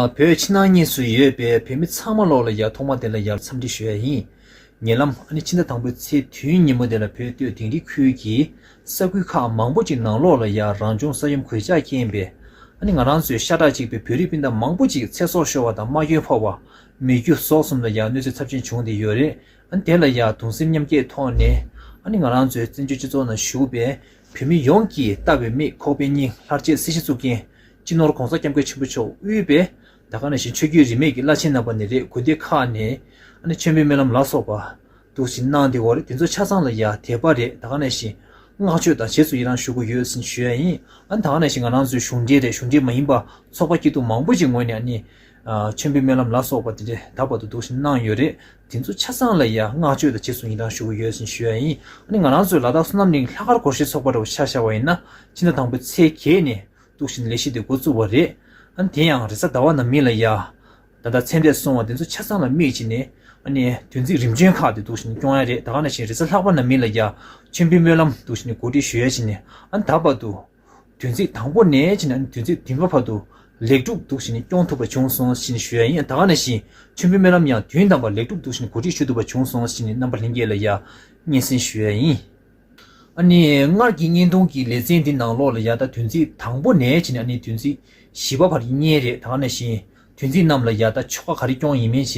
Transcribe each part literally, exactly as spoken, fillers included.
བོད་ཕྱི་ནང་གཉིས་སུ་ཡོད་པའི་བོད་མི་ཚང་མ་ལོག་ལ་ཡ་ཐོག་མ་དེ་ལ་ཡ་འཚམས་འདྲི་ཞུ་ཡ་ཡིན། ཉེ་ལམ་ཨ་ནི་ཕྱི་ཟླ་དང་པོའི་ཚེས་བདུན་ཉིན་མོ་དེ་ལ་བོད་སྟོད་དིང་རི་ཁུལ་གྱི་ས་ཁུལ་ཁག་མང་པོ་ཅིག་ནང་ལོགས་ལ་ཡ་རང་བྱུང་ས་ཡོམ་གོད་ཆག་རྐྱེན་པས་ཨ་ནི་ང་རང་ཚོའི་ཤ་ཁྲག་གཅིག་པའི་བོད་རིགས་སྤུན་ཟླ་མང་པོ་ཅིག་ཚེ་སྲོག་ཤོར་བ་དང་རྨ་སྐྱོན་ཕོག་པ། མི་རྒྱུ་ཟོག་གསུམ་ལ་ཡ་གནོད་འཚེ་ཚབས་ཆེན་བྱུང་བསྡད་ཡོད་རེད། ཨ་ནི་དེ་ལ་ཡ་གདུང་སེམས་མཉམ་སྐྱེད་ཐོག་ནས་ཨ་ནི་ང་རང་ཚོའི་བཙན་བྱོལ་སྤྱི་ཚོགས་ནང་བཞུགས་པའི་བོད་མི་ཡོངས་ཀྱིས་ལྟ་བའི་མིག་ཁོག་པའི་སྙིང་ལྷར་བཅས་སྲིད་ཞིའི་གཙུག་རྒྱན་སྤྱི་ནོར་༸གོང་ས་༸སྐྱབས་མགོན་ཆེན་པོ་མཆོག་དབུས་པའི་ད་ག་ནང་བཞིན་ཆོས་བརྒྱུད་རིས་མེད་ཀྱི་བླ་ཆེན་རྣམ་པ་ནས་རེད། དགོན་སྡེ་ཁག་ནས་ཨ་ནི་མཆོད་འབུལ་སྨོན་ལམ་ལ་སོགས་པ་འདུག་བཞིན་གནང་བསྡད་ཡོད་རེད། དེ་ཚོ་ཆ་ཚང་ལ་ཡ་དད་པ་རེད། ད་ག་ནང་བཞིན་བསྔགས་བརྗོད་དང་རྗེས་སུ་ཡི་རང་ཞུ་གི་ཡོད་ཟེར་ཞུ་ཡ་ཡིན། ཨ་ནི་ད་ག་ནང་བཞིན་ང་རང་ཚོའི་གཞུང་འབྲེལ་རེད། གཞུང་འབྲེལ་མ་ཡིན་པ་ཚོགས་པ་སྐྱིད་སྡུག་མང་པོ་ཞིག་ངོས་ནས་ཨ་ནི་ཨ་མཆོད་འབུལ་སྨོན་ལམ་ལ་སོགས་པ་དེ་འདྲས་ད་བར་དུ་འདུག་བཞིན་གནང་ཡོད་རེད། དེ་ཚོ་ཆ་ཚང་ལ་ཡ་བསྔགས་བརྗོད་དང་རྗེས་སུ་ཡི་རང་ཞུ་གི་ཡོད་ཟེར་ཞུ་ཡ་ཡིན། ཨ་ནི་ང་རང་ཚོའི་ལ་དྭགས་བསོད་ནམས་གླིང་ལྷག་དཀར་སྒོར་གཞས་ཚོགས་པ་འདྲ་བོ་ཆ་བཞག་པ་ཡིན་ན་ཕྱི་ཟླ་དང་པོའི་ཚེས་བརྒྱད་ནས་འདུག་བཞིན་ལས་གཞི་དེ་འགོ་བཙུགས་པ་རེད། ཨ་ནི་དེ་ཡང་རེས་གཟའ་ཟླ་བ་ནམ་ཡིན་ལ་ཡ། ད་ལྟ་ཚེ་འདས་སོང་བ་དེ་ཚོ་ཆ་ཚང་ལ་དམིགས་བྱས་ནས་ཨ་ནི་བདུན་ཚིགས་རིམ་བྱོན་ཁག་དེ་འདུག་བཞིན་སྐྱོང་ཡ་རེད། ད་ག་ནང་བཞིན་རེས་གཟའ་ལྷག་པ་ནམ་ཡིན་ལ་ཡ་མཆོད་འབུལ་སྨོན་ལམ་འདུག་བཞིན་གོ་སྒྲིག་ཞུ་ཡ་བྱས་ནས་ཨ་ནི་ད་བར་དུ་བདུན་ཚིགས་དང་པོ་ནས་བྱས་ནས་ཨ་ནི་བདུན་ཚིགས་བདུན་པ་བར་དུ་ལེགས་གྲུབ་འདུག་བཞིན་སྐྱོང་ཐུབ་པ་བྱུང་སོང་ཞེས་ཞུ་ཡ་ཡིན། ད་ག་ནང་བཞིན་མཆོད་འབུལ་སྨོན་ལམ་ཡང་བདུན་དང་པ་ལེགས་གྲུབ་འདུག་བཞིན་གོ་སྒྲིག་ཞུ་ཐུབ་པ་བྱུང་སོང་ཞེས་རྣམ་པ་ལྷན་རྒྱས་ལ་ཡ་སྙན་སེང་ཞུ་ཡ་ཡིན། ཨ་ནི་སྔར་གྱི་བརྙན་ཐུང་གི་ལེ་ཚན་འདི་ནང་ལོགས་ལ་ཡ་ད་བདུན་ཚིགས་དང་པོ་ནས་བྱས་ནས་ཨ་ནི་བདུན་ཚིགས་བཞི་པ་བར་གྱི་བརྙན་རེད། ད་ག་ནང་བཞིན་བདུན་ཚིགས་རྣམས་ལ་ཡ་ད་ཆོ་ག་ག་རེ་སྐྱོང་ཡིན་མིན་བྱས་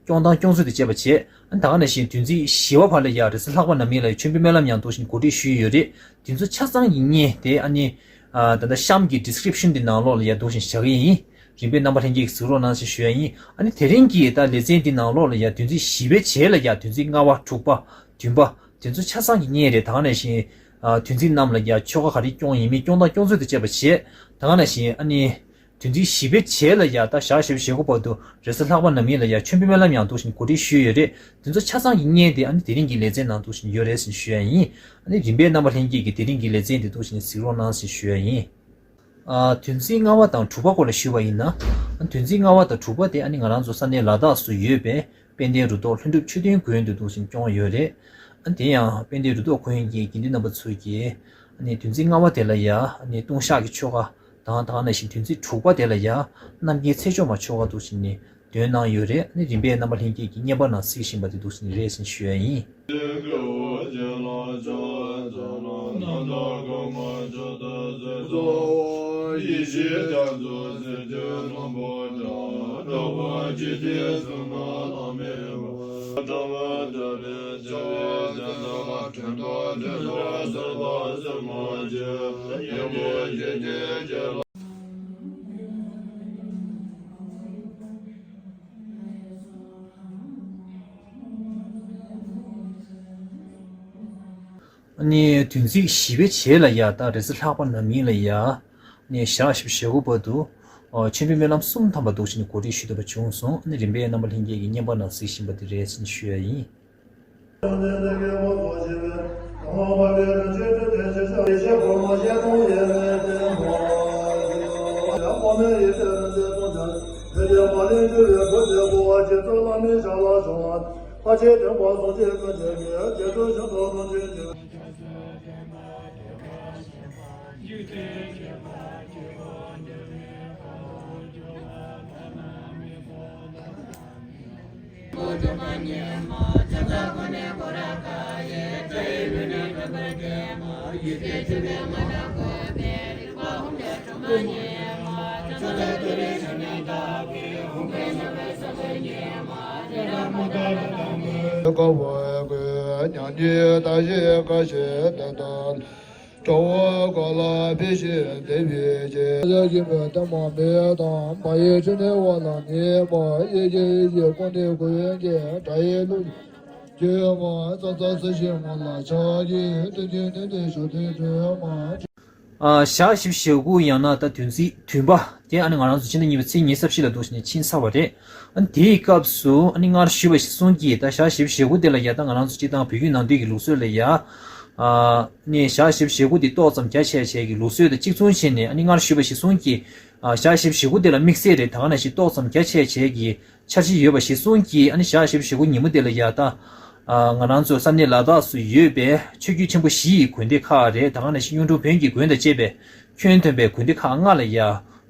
སྐྱོང་སྟངས་སྐྱོང་ཚུལ་དེ་བཅས་པ་བྱས། ཨ་ནི་ད་ག་ནང་བཞིན་བདུན་ཚིགས་བཞི་པ་བར་ལ་ཡ་རེས་གཟའ་ལྷག་པ་ནམ་ཡིན་ལ་ཡ་མཆོད་འབུལ་སྨོན་ལམ་ཡང་འདུག་བཞིན་གོ་སྒྲིག་ཞུས་ཡོད་རེད། དེ་ཚོ་ཆ་ཚང་གི་བརྙན་དེ་ཨ་ནི་ཨ་ད་ལྟ་གཤམ་གྱི་ཌི་སི་ཀི་རིབ་ཤན་འདི་ནང་ལོགས་ལ་ཡ་འདུག་བཞིན་བཞག་གི་ཡིན། རིམ་པས་རྣམ་པ་ལྷན་རྒྱས་ཀྱིས་གཟིགས་རོགས་གནང་ཞེས་ཞུ་ཡ་ཡིན། ཨ་ནི་དེ་རིང་གི་ད་ལེ་ཚན་འདི་ནང་ལོགས་ལ་ཡ་བདུན་ཚིགས་བཞི་པའི་རྗེས་ལ་ཡ་བདུན་ཚིགས་ལྔ་པ་དྲུག་པ་བདུན་པ་དེ་ཚོ་ཆ་ཚང་གི་བརྙན་རེད། ད་ག་ནང་བཞིན་ཨ་བདུན་ཚིགས་རྣམས་ལ་ཡ་ཆོ་ག་ག་རེ་སྐྱོང་ཡིན་མིན་སྐྱོང་སྟངས་སྐྱོང་ཚུལ་དང་བཅས་པ་བྱས། ད་ག་ནང་བཞིན་ཨ་ནི་བདུན་ཚིགས་བཞི་པའི་རྗེས་ལ་ཡ་ད་ཞག་བཞི་བཅུ་ཞེ་དགུ་བར་དུ་རེས་གཟའ་ལྷག་པ་ནམ་ཡིན་ལ་ཡ་མཆོད་འབུལ་སྨོན་ལམ་ཡང་འདུག་བཞིན་གོ་སྒྲིག་ཞུས་ཡོད་རེད། དེ་ཚོ་ཆ་ཚང་གི་བརྙན་དེ་ཨ་ནི་དེ་རིང་གི་ལེ་ཚན་ནང་འདུག་བཞིན་ཡོད་རེད་ཟེར་ཞུ་ཡ་ཡིན། ཨ་ནི་རིམ་པས་རྣམ་པ་ལྷན་རྒྱས་ཀྱིས་དེ་རིང་གི་ལེ་ཚན་དེ་འདུག་བཞིན་གཟིགས་རོགས་གནང་ཟེར་ཞུ་ཡ་ཡིན། ཨ་བདུན་ཚིགས་ལྔ་པ་དང་དྲུག་པ་སྐོར་ལ་ཞུས་པ་ཡིན་ན། ཨ་བདུན་ཚིགས་ལྔ་པ་དང་དྲུག་པ་དེ་ཨ་ནི་ང་རང་ཚོ་ས་གནས་ལ་དྭགས་སུ་ཡོད་པའི་དཔལ་ལྡན་རུ་ཐོག་ལྷུན་གྲུབ་མཆོད་རྟེན་དགོན་དུ་འདུག་བཞིན་སྐྱོང་ཡོད་རེད། ཨ་དེ་ཡང་དཔལ་ལྡན་རུ་ཐོག་དགོན་གྱི་དགེ་འདུན་རྣམ་པ་ཚོས་ཀྱིས་ཨ་ནི་བདུན་ཚིགས་ལྔ་པ་དེ་ལ་ཡ་ཨ་ནི་ལྟུང་བཤགས་ཀྱི་ཆོ་ག་དང་། ད་ག་ནང་བཞིན་བདུན་ཚིགས་དྲུག་པ་དེ་ལ་ཡ་རྣམ་རྒྱལ་ཚེ་མཆོག་མ་ཆོ་ག་འདུག་བཞིན་ནས་འདོན་གནང་ཡོད་རེད། ཨ་ནི་རིམ་པས་རྣམ་པ་ལྷན་རྒྱས་ཀྱིས་བརྙན་པར་ནང་གཟིགས་བཞིན་པ་དེ་འདུག་བཞིན་རེད་ཟེར་ཞུ་ཡ་ཡིན། ཨ་ནི་བདུན་ཚིགས་བཞི་པའི་རྗེས་ལ་ཡ་ད་རེས་གཟའ་ལྷག་པ་ནམ་ཡིན་ལ་ཡ་ཨ་ནི་ཞག་བཞི་བཅུ་ཞེ་དགུ་བར་དུ་ཨ་མཆོད་འབུལ་སྨོན་ལམ་གསུམ་ཐམ་པ་འདུག་བཞིན་གོ་སྒྲིག་ཞུ་ཐུབ་པ་བྱུང་སོང་། ཨ་ནི་རིམ་པས་རྣམ་པ་ལྷན་རྒྱས་ཀྱིས་བརྙན་པར་ནང་གཟིགས་བཞིན་པ་དེ་རེད་ཟེར་ཞུ་ཡ་ཡིན། དཀའ་བའི་མགོན་མྱ་ངན་ད་ཞིག་དཀའ་བཞིན་དེ་དང་། དགྲ་བོ་ག་ལ་ཕི་ཞིག་འདེབས་པའི་རྗེས། ཡ་ཡིན་པའི་ལྟད་མོ་མེད་དང་། མ་ཡི་ཕྱི་ནས་བ་ལ་ནི་མ་ཡི་ཡི་ཡི་ཀུན་ནས་ཀུན་གྱི་དགྲ་ཡི་ལུགས་ཀྱི་མ་ཙག་ཙག་སི་ཞིག་མ་ལ་ཆ་ཡི་དུས་ཀྱི་ནི་དེ་ཞོ་དུས་དུས་མ། ཨ་ཞག་བཞི་བཅུ་ཞེ་དགུ་ཡང་ན་ད་བདུན་ཚིགས་བདུན་པ་དེ་ཨ་ནི་ང་རང་ཚོ་ཕྱི་ཟླ་གཉིས་པའི་ཚེས་ཉི་ཤུ་རྩ་བཞི་ལ་འདུག་བྱས་ནས་ཕྱིན་ཚར་བ་རེད། ཨ་ནི་དེའི་སྐབས་སུ་ཨ་ནི་སྔར་ཞུས་པ་ཞིག་གསུང་གིས་ད་ཞག་བཞི་བཅུ་ཞེ་དགུ་དེ་ལ་ཡ་ད་ང་རང་ཚོ་སྤྱིར་བཏང་བོད་བརྒྱུད་ནང་བསྟན་གྱི་ལུགས་སྲོལ་ལ་ཡ། ཨ་ནི་ཞག་བཞི་བཅུ་ཞེ་དགུ་དེ་ཏོག་ཙམ་རྒྱ་ཆེ་བྱས་ཀྱི་ལུགས་སྲོལ་དང་གཅིག་མཚུངས་བྱས་ནས་ཨ་ནི་སྔར་ཞུས་པ་ཞིག་གསུང་གིས། ཨ་ཞག་བཞི་བཅུ་ཞེ་དགུ་དེ་ལ་དམིགས་བསལ་རེད། ད་ག་ནང་བཞིན་ཏོག་ཙམ་རྒྱ་ཆེ་བྱས་ཀྱི་འཆར་གཞི་ཡོད་པ་ཞིག་གསུང་གིས། ཨ་ནི་ཞག་བཞི་བཅུ་ཞེ་དགུ་ཉིན་མོ་དེ་ལ་ཡ་ད། ཨ་ང་རང་ཚོ་ས་གནས་ལ་དྭགས་སུ་ཡོད་པའི་ཆོས་བརྒྱུད་ཆེན་པོ་བཞི་ཡི་དགོན་སྡེ་ཁག་རེད། ད་ག་ནང་བཞིན་གཡུང་དྲུང་བོན་གྱི་དགོན་དང་བཅས་པའི་ཁྱོན་བསྡོམས་པའི་དགོན་སྡེ་ཁག་ལྔ་ལ་ཡ།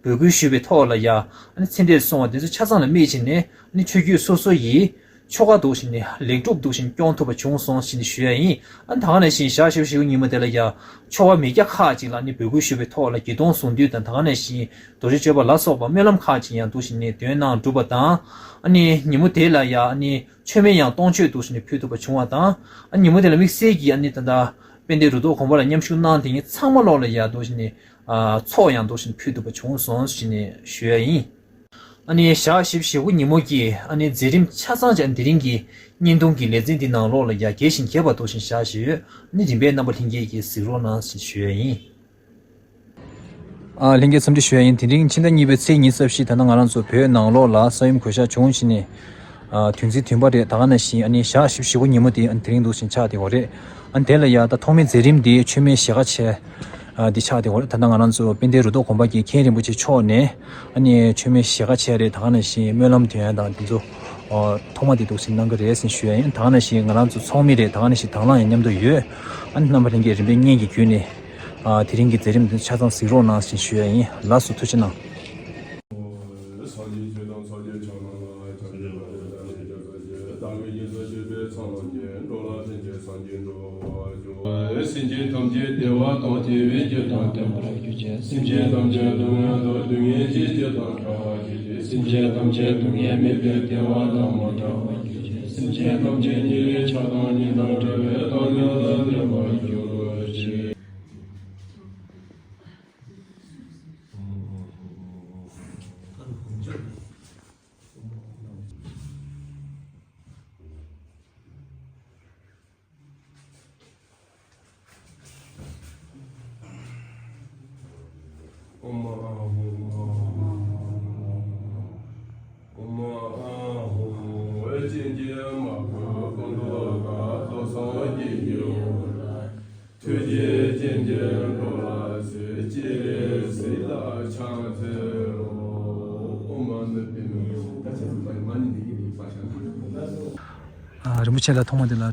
འབོད་སྐུལ་ཞུས་པའི་ཐོག་ལ་ཡ་ཨ་ནི་ཚེ་འདས་གསུང་བ་དེ་ཚོ་ཆ་ཚང་ལ་དམིགས་བྱས་ནས་ཨ་ནི་ཆོས་བརྒྱུད་སོ་སོ་ཡི་ཆོ་ག་འདུག་བཞིན་ནས་ལེགས་གྲུབ་འདུག་བཞིན་སྐྱོང་ཐུབ་པ་བྱུང་སོང་ཞེས་ནས་ཞུ་ཡ་ཡིན། ཨ་ནི་ད་ག་ནང་བཞིན་ཞག་བཞི་བཅུ་ཞེ་དགུ་ཉིན་མོ་དེ་ལ་ཡ་ཆོ་ག་མི་སྐྱ་ཁག་ཅིག་ལ་ཨ་ནི་འབོད་སྐུལ་ཞུས་པའི་ཐོག་ལ་བརྒྱད་སྟོང་གཟུངས་འདུས་དང་ད་ག་ནང་བཞིན་རྡོ་རྗེ་གཅོད་པ་ལ་སོགས་པ་སྨོན་ལམ་ཁག་ཅིག་ཡང་འདུག་བཞིན་ནས་འདོན་གནང་གྲུབ་པ་དང་། ཨ་ནི་ཉིན་མོ་དེ་ལ་ཡ་ཨ་ནི་མཆོད་མེ་ཡང་སྟོང་མཆོད་འདུག་བཞིན་ནས་ཕུལ་ཐུབ་པ་བྱུང་བ་དང་། ཨ་ཉིན་མོ་དེ་ལ་དམིགས་བསལ་གྱིས་ཨ་ནི་ད་ལྟ་དཔལ་ལྡན་རུ་ཐོག་དགོན་པ་ལ་མཉམ་ཞུགས་གནང་དེ་ཉིད་ཚང་མ་ལོག་ལ་ཡ་འདུག་བཞིན་ནས་ཨ་ཚོགས་ཡང་འདུག་བཞིན་ཕུལ་ཐུབ་པ་བྱུང་སོང་ཞེས་ནས་ཞུ་ཡ་ཡིན། ཨ་ནི་ཞག་བཞི་བཅུ་ཞེ་དགུ་ཉིན་མོ་གི་ཨ་ནི་མཛད་རིམ་ཆ་ཚང་ཅན་དེ་རིང་གི་བརྙན་ཐུང་གི་ལེ་ཚན་འདི་ནང་ལོགས་ལ་ཡ་རྒྱས་ཤིང་རྒྱས་པ་འདུག་བཞིན་བཞག་བཞིན་ཡོད། ཨ་ནི་རིམ་པས་རྣམ་པ་ལྷན་རྒྱས་ཀྱིས་གཟིགས་རོགས་གནང་ཞེས་ཞུ་ཡ་ཡིན། ཨ་ལྷན་རྒྱས་འཚམས་འདྲི་ཞུ་ཡ་ཡིན། དེ་རིང་ཕྱི་ཟླ་གཉིས་པའི་ཚེས་ཉི་ཤུ་རྩ་བཞི་ད་ལྟ་ང་རང་ཚོ་བོད་ནང་ལོགས་ལ་ས་ཡོམ་གོད་ཆག་བྱུང་བཞིན་ནས་ཨ་དུས་ཚིགས་བདུན་པ་རེད། ད་ག་ནང་བཞིན་ཨ་ནི་ཞག་བཞི་བཅུ་ཞེ་དགུ་ཉིན་མོ་དེ་ཨ་ནི་དེ་རིང་འདུག་བཞིན་ཆགས་བསྡད་ཡོད་རེད། ཨ་ནི་དེ་ལ་ཡ་ད་ཐོག་མའི་མཛད་རིམ་དེ་མཆོད་མེ་ཞལ་ཁ་ཕྱེ་ཨ་དེ་ཆགས་བསྡད་ཡོད་རེད། ད་ལྟ་ང་རང་ཚོ་དཔལ་ལྡན་རུ་ཐོག་དགོན་པ་གི་མཁན་རིན་པོ་ཆེ་མཆོག་ནས་ཨ་ནི་མཆོད་མེ་ཞལ་ཁ་ཕྱེ་རེད། ད་ག་ནང་བཞིན་སྨོན་ལམ་འདོན་ཡ་དང་དེ་ཚོ་ཨ་ཐོག་མ་དེ་འདུག་བཞིན་གནང་གི་རེད་ཟེར་ཞུ་ཡ་ཡིན། ད་ག་ནང་བཞིན་ང་རང་ཚོ་ཚོགས་མི་རེད། ད་ག་ནང་བཞིན་དང་བླངས་ཡང་མཉམ་དུ་ཡོད། ཨ་ནི་རྣམ་པ་ལྷན་རྒྱས་རིམ་པས་བརྙན་གྱི་བརྒྱུད་ནས་ཨ་དེ་རིང་གི་མཛད་རིམ་འདི་ཆ་ཚང་གཟིགས་རོགས་གནང་ཞེས་ཞུ་ཡ་ཡིན། ལགས་སོ། ཐུགས་རྗེ་གནང་། སེམས་ཅན་ཐམས་ཅད་བདེ་བ་དང་བདེ་བའི་རྒྱུ་དང་ལྡན་པར་གྱུར་ཅིག། སེམས་ཅན་ཐམས་ཅད་སྡུག་བསྔལ་དང་སྡུག་བསྔལ་གྱི་རྒྱུ་དང་བྲལ་བར་གྱུར་ཅིག། སེམས་ཅན་ཐམས་ཅད་སྡུག་བསྔལ་མེད་པའི་བདེ་བ་དང་མ་བྲལ་བར་གྱུར་ཅིག། སེམས་ཅན་ཐམས་ཅད་ཉེ་རིང་ཆགས་སྡང་གཉིས་དང་བྲལ་བའི་བདག་ཉིད་ལ་ལྡན་པར་གྱུར་ཅིག། ཨོཾ་ཨཱཿཧཱུྃ། ཨོཾ་ཨཱཿཧཱུྃ། ཨོཾ་ཨཱཿཧཱུྃ། ཨེ་ཅེ་ཀྱེ་མ་ཀུ་ཀུན་ཏུ་ཀ་ཏོ་སངས་རྒྱས་ཀྱི་འོད། ཐུགས་རྗེ་ཅན་གྱི་འགྲོ་ལ་གཟིགས། སྤྱན་རས་གཟིགས་ལ་ཕྱག་འཚལ་ལོ། ཨོཾ་མ་ཎི་པདྨེ། ད་ཁྱེད་ཚོ་མ་ཎི་འདི་གི་རིགས་པ་ཤ་ན། ཨ་རིན་པོ་ཆེ་ལ་ཐོག་མ་དེ་ལ་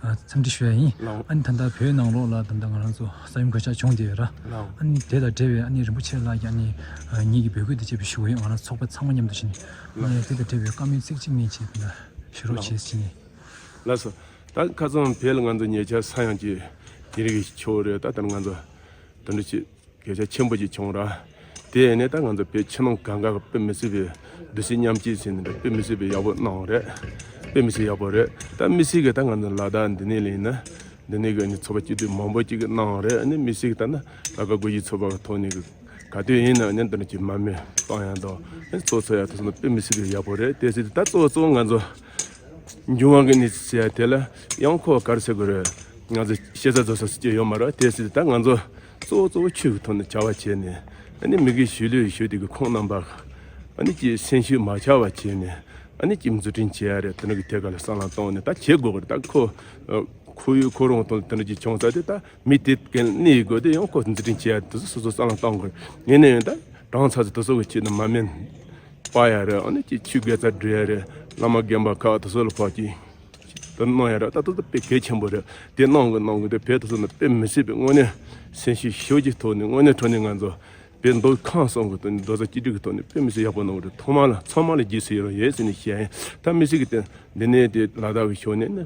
ཨ་འཚམས་འདྲི་ཞུ་ཡ་ཡིན། ལགས། ཨ་ནི་ད་ལྟ་བོད་ནང་ལོགས་ལ་ད་ལྟ་ང་རང་ཚོ་ས་ཡོམ་གོད་ཆག་བྱུང་བསྡད་ཡོད་ར། ལགས། ཨ་ནི་དེ་དང་འབྲེལ་བའི་ཨ་ནི་རིན་པོ་ཆེ་ལགས་ཀྱིས་ཨ་ནི་ཨ་ངེད་ཀྱི་འབོད་སྐུལ་དེ་བྱས་པའི་ཞུ་གི་ཡོད། ང་རང་ཚོགས་པ་ཚང་མ་མཉམ་དུ་བྱས་ནས། ཨ་ནི་དེ་དང་འབྲེལ་བའི་བཀའ་མོལ་ཚིག་གཅིག་གཉིས་བྱས་དེ་འདྲ་ཞུ་རོགས་བྱས་ཟེར་ནས། ལགས་སོ། ད་ཁ་སང་བོད་ལ་ང་ཚོ་ཉེ་ཆར་ས་ཡོམ་གྱི་དེ་རིང་གི་ཆོ་རེད། ད་ལྟ་ང་ཚོ་དེ་འདྲ་ཅིག་གོད་ཆག་ཆེན་པོ་ཅིག་བྱུང་ར། དེ་ནས་ད་ང་ཚོ་བོད་ཕྱི་ནང་གང་ག་གི་དཔེ་མི་སྲིད་པའི་འདུ་ཤེས་མཉམ་སྐྱེད་ཟེར་ནས་དཔེ་མི་སྲིད་པའི་ཡག་པོ་གནང་རེད། དཔེ་མི་སྲིད་ཡག་པོ་རེད། ད་མི་སྲིད་གི་ད་ང་ཚོ་ལ་དྭགས་འདི་ནས་ལ་ཡིན་ན་འདི་ནས་གི་ནི་ཚོགས་པ་སྐྱིད་སྡུག་མང་པོ་ཅིག་གི་གནང་རེད། ཨ་ནི་མི་སྲིད་གི་ད་ན་ལྷག་དཀར་སྒོར་གཞས་ཚོགས་པ་གི་ཐོག་ནས་གི་ག་དུས་ཡིན་ན་ཨ་ནི་འདི་ནས་ཅིག་མར་མེ་སྤང་ཡ་དང་ཨ་ནི་ཚོགས་ཚོགས་ཡ་དེ་ཚོ་ན་དཔེ་མི་སྲིད་པའི་ཡག་པོ་རེད། དེ་སྲིད་ད་གཙོ་བོ་གཙོ་བོ་ང་ཚོ་འབྱུང་བ་གི་གནས་ཚུལ་ཟེར་ཡ་དེ་ལ་ཡང་ཁོ་ག་རེ་ཟེར་དགོས་རེད། ང་ཚོ་ཤེས་བྱ་རྫོགས་ས་སུ་སྐྱེ་ཡོད་མ་རེད། དེ་སྲིད་ད་ང་ཚོ་གཙོ་བོ་གཙོ་བོ་ཆོས་ཀྱི་ཐོག་ནས་བྱ་བ་བྱས་ནས་ཨ་ནི་མི་དགེ་བཤེས་ལུས་ཞུ་དེ་གི་ཁོང་རྣམ་པ་ཨ་ནི་ཀྱི་སེམས་ཤུགས་མ་ཆག་པ་བྱས་ནས་ཨ་ནི་ཀྱི་འཛུགས་སྐྲུན་བྱེད་ཡ་རེད། དེ་འདྲ་གི་ཐད་ཀ་ལ་བསམ་བློ་བཏང་ནས་ད་བྱེད་དགོས་གི་རེད། ད་ཁོ་ཁོ་ཡུལ་ཁོ་རང་དང་དེ་འདྲ་ཅིག་བྱུང་ཚར་དུས་ད་མི་དེ་གན་གནས་དགོས་དེ་ཡང་ཁོ་འཛུགས་སྐྲུན་བྱེད་ཡ་དེ་ཚོ་སོ་སོ་བསམ་བློ་བཏང་དགོས་རེད། ཡིན་ན་ཡང་ད་གྲོངས་ཚར་ཚེ་དེ་ཚོ་གི་ཆེད་དུ་མར་མེ་སྤར་ཡ་རེད། ཨ་ནི་ཅིག་ཆོས་དགེ་རྩ་སྒྲུབ་ཡ་རེད། བླ་མ་རྒན་པ་ཁག་དེ་ཚོ་ལ་ཕོག་ཅིག་དེ་གནང་ཡ་རེད། ད་དེ་ཚོ་དཔེ་གལ་ཆེན་པོ་རེད། དེ་གནང་གི་གནང་གི་དེ་བོད་དེ་ཚོ་ནི་དཔེ་མི་སྲིད་པའི་དངོས་གནས་སེམས་ཤུགས་ཞེ་པོ་ཅིག་ཐོག་ནས་དངོས་གནས་དྲང་གནས་ང་ཚོ་བོད་མདོ་ཁམས་གསུམ་གི་ཐོག་ནས་རྡོག་རྩ་གཅིག་སྒྲིལ་གི་ཐོག་ནས་དཔེ་མི་སྲིད་ཡག་པོ་གནང་གི་རེད། ཐོག་མ་ལ་ཚང་མ་ལ་རྗེས་སུ་ཡི་རང་ཡོད་ཟེར་ནས་བཤད་ཡིན། ད་མི་སྲིད་གི་དེ་འདི་ནས་དེ་ལ་དྭགས་ཀྱི་ཕྱོགས་ནས་ནི་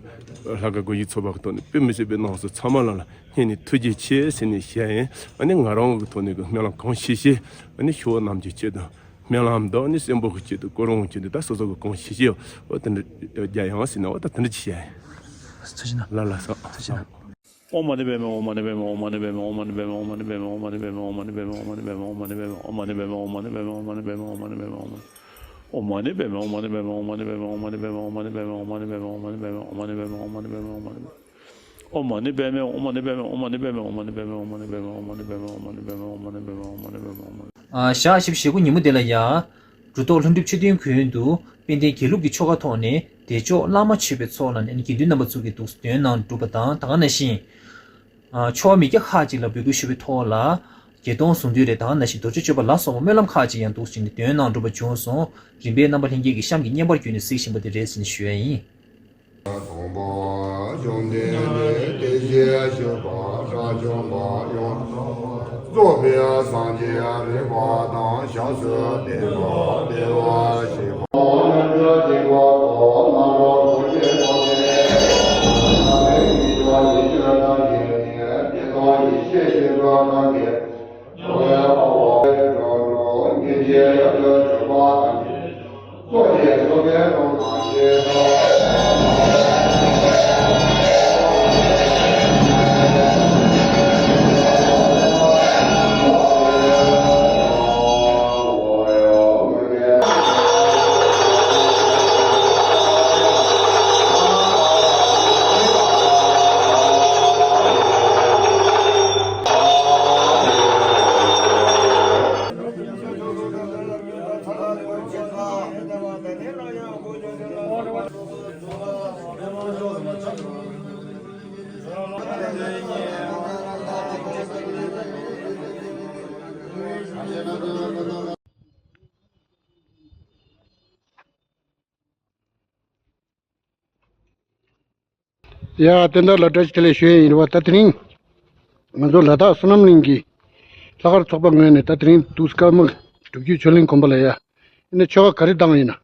ལྷག་དཀར་སྒོར་གཞས་ཚོགས་པ་གི་ཐོག་ནས་དཔེ་མི་སྲིད་པའི་གནང་སོང་། ཚང་མ་ལ་ལ་སྙིང་ནས་ཐུགས་རྗེ་ཆེ་ཟེར་ནས་བཤད་ཡིན། ཨ་ནི་ང་རང་གི་ཐོག་ནས་གི་སྨོན་ལམ་གང་ཤེས་ཤེས་ཨ་ནི་ཆོས་རྣམས་ཀྱི་ཆེད་དུ་སྨོན་ལམ་དང་ནི་གསོན་པོ་གི་ཆེད་དུ་ཀུན་སློང་གི་ཆེད་དུ་ད་སོ་སོ་གི་གང་ཤེས་ཤེས་འོ་དེ་འདྲ་རྒྱག་ཡང་ཟེར་ན་འོ་ད་དེ་འདྲ་ཅིག་བཤད་ཡིན། ཐུགས་རྗེ་གནང་། ལ་ལ་སོ། ཐུགས་རྗེ་གནང་། ཨོཾ་མ་ཎི་པདྨེ་ཧཱུྃ། ཨོཾ་མ་ཎི་པདྨེ་ཧཱུྃ། ཨོཾ་མ་ཎི་པདྨེ་ཧཱུྃ། ཨོཾ་མ་ཎི་པདྨེ་ཧཱུྃ། ཨོཾ་མ་ཎི་པདྨེ་ཧཱུྃ། ཨོཾ་མ་ཎི་པདྨེ་ཧཱུྃ། ཨོཾ་མ་ཎི་པདྨེ་ཧཱུྃ། ཨོཾ་མ་ཎི་པདྨེ་ཧཱུྃ། ཨོཾ་མ་ཎི་པདྨེ་ཧཱུྃ། ཨོཾ་མ་ཎི་པདྨེ་ཧཱུྃ། ཨོཾ་མ་ཎི་པདྨེ་ཧཱུྃ། ཨོཾ་མ་ཎི་པདྨེ་ཧཱུྃ། ཨོཾ་མ་ཎི་པདྨེ་ཧཱུྃ། ཨོཾ་མ་ཎི་པདྨེ་ཧཱུྃ། ཨོཾ་མ་ཎི་པདྨེ་ཧཱུྃ། ཨོཾ་མ་ཎི་པདྨེ་ཧཱུྃ། ཨོཾ་མ་ཎི་པདྨེ་ཧཱུྃ། ཨ་ཞག་བཞི་བཅུ་ཞེ་དགུ་ཉིན་མོ་དེ་ལ་ཡ། རུ་ཐོག་ལྷུན་གྲུབ་མཆོད་རྟེན་གུང་དུ་དཔལ་ལྡན་དགེ་ལུགས་ཀྱི་ཆོ་ག་ཐོག་ནས་བདེ་མཆོག་བླ་མ་མཆོད་པའི་ཚོགས་ལ་ནས་དགེ་འདུན་རྣམ་པ་ཚོ་གིས་འདུག་འདོན་གནང་གྲུབ་པ་དང་ད་ག་ནང་བཞིན། ཨ་ཆོ་ག་མི་སྐྱ་ཁག་ཅིག་ལ་འབོད་སྐུལ་ཞུ་བའི་ཐོག་ལ། བརྒྱད་སྟོང་གཟུངས་འདུས་རེད། ད་ག་ནང་བཞིན་རྡོ་རྗེ་གཅོད་པ་ལ་སོགས་པ་སྨོན་ལམ་ཁག་ཅིག་ཡང་འདུག་ཅིག་ནས་འདོན་གནང་གྲུབ་པ་བྱུང་སོང་། རིམ་པས་རྣམ་པ་ལྷན་རྒྱས་ཀྱིས་གཤམ་གྱི་བརྙན་པར་བརྒྱུད་ནས་གཟིགས་བཞིན་པ་དེ་རེད་ཟེར་ནས་ཞུ་ཡ་ཡིན། དང་པོ་བཅོམ་ལྡན་འདས་དེ་བཞིན་གཤེགས་པ་ རབ་བྱུང་བ་ཡོངས་རྫོགས་པའི་སངས་རྒྱས་རིག་པ་དང་ཞབས་སུ་བསྟེན་པ་བདེ་བར་གཤེགས་པ། ཡ། བསྟན་དར་ལགས་བཀྲ་ཤིས་བདེ་ལེགས་ཞུ་ཡས་ཡིན་རེད་བ། ད་དེ་རིང་ང་ཚོ་ལ་དྭགས་བསོད་ནམས་གླིང་གི་ལྷག་དཀར་ཚོགས་པ་ངོས་ནས་ད་དེ་རིང་འདུག་སྐར་མ་སྒྲུབ་བརྒྱུད་ཆོས་གླིང་དགོན་པ་ལ་ཡ། ཨ་ནི་ཆོ་ག་ག་རེ་བཏང་ཡིན་ན།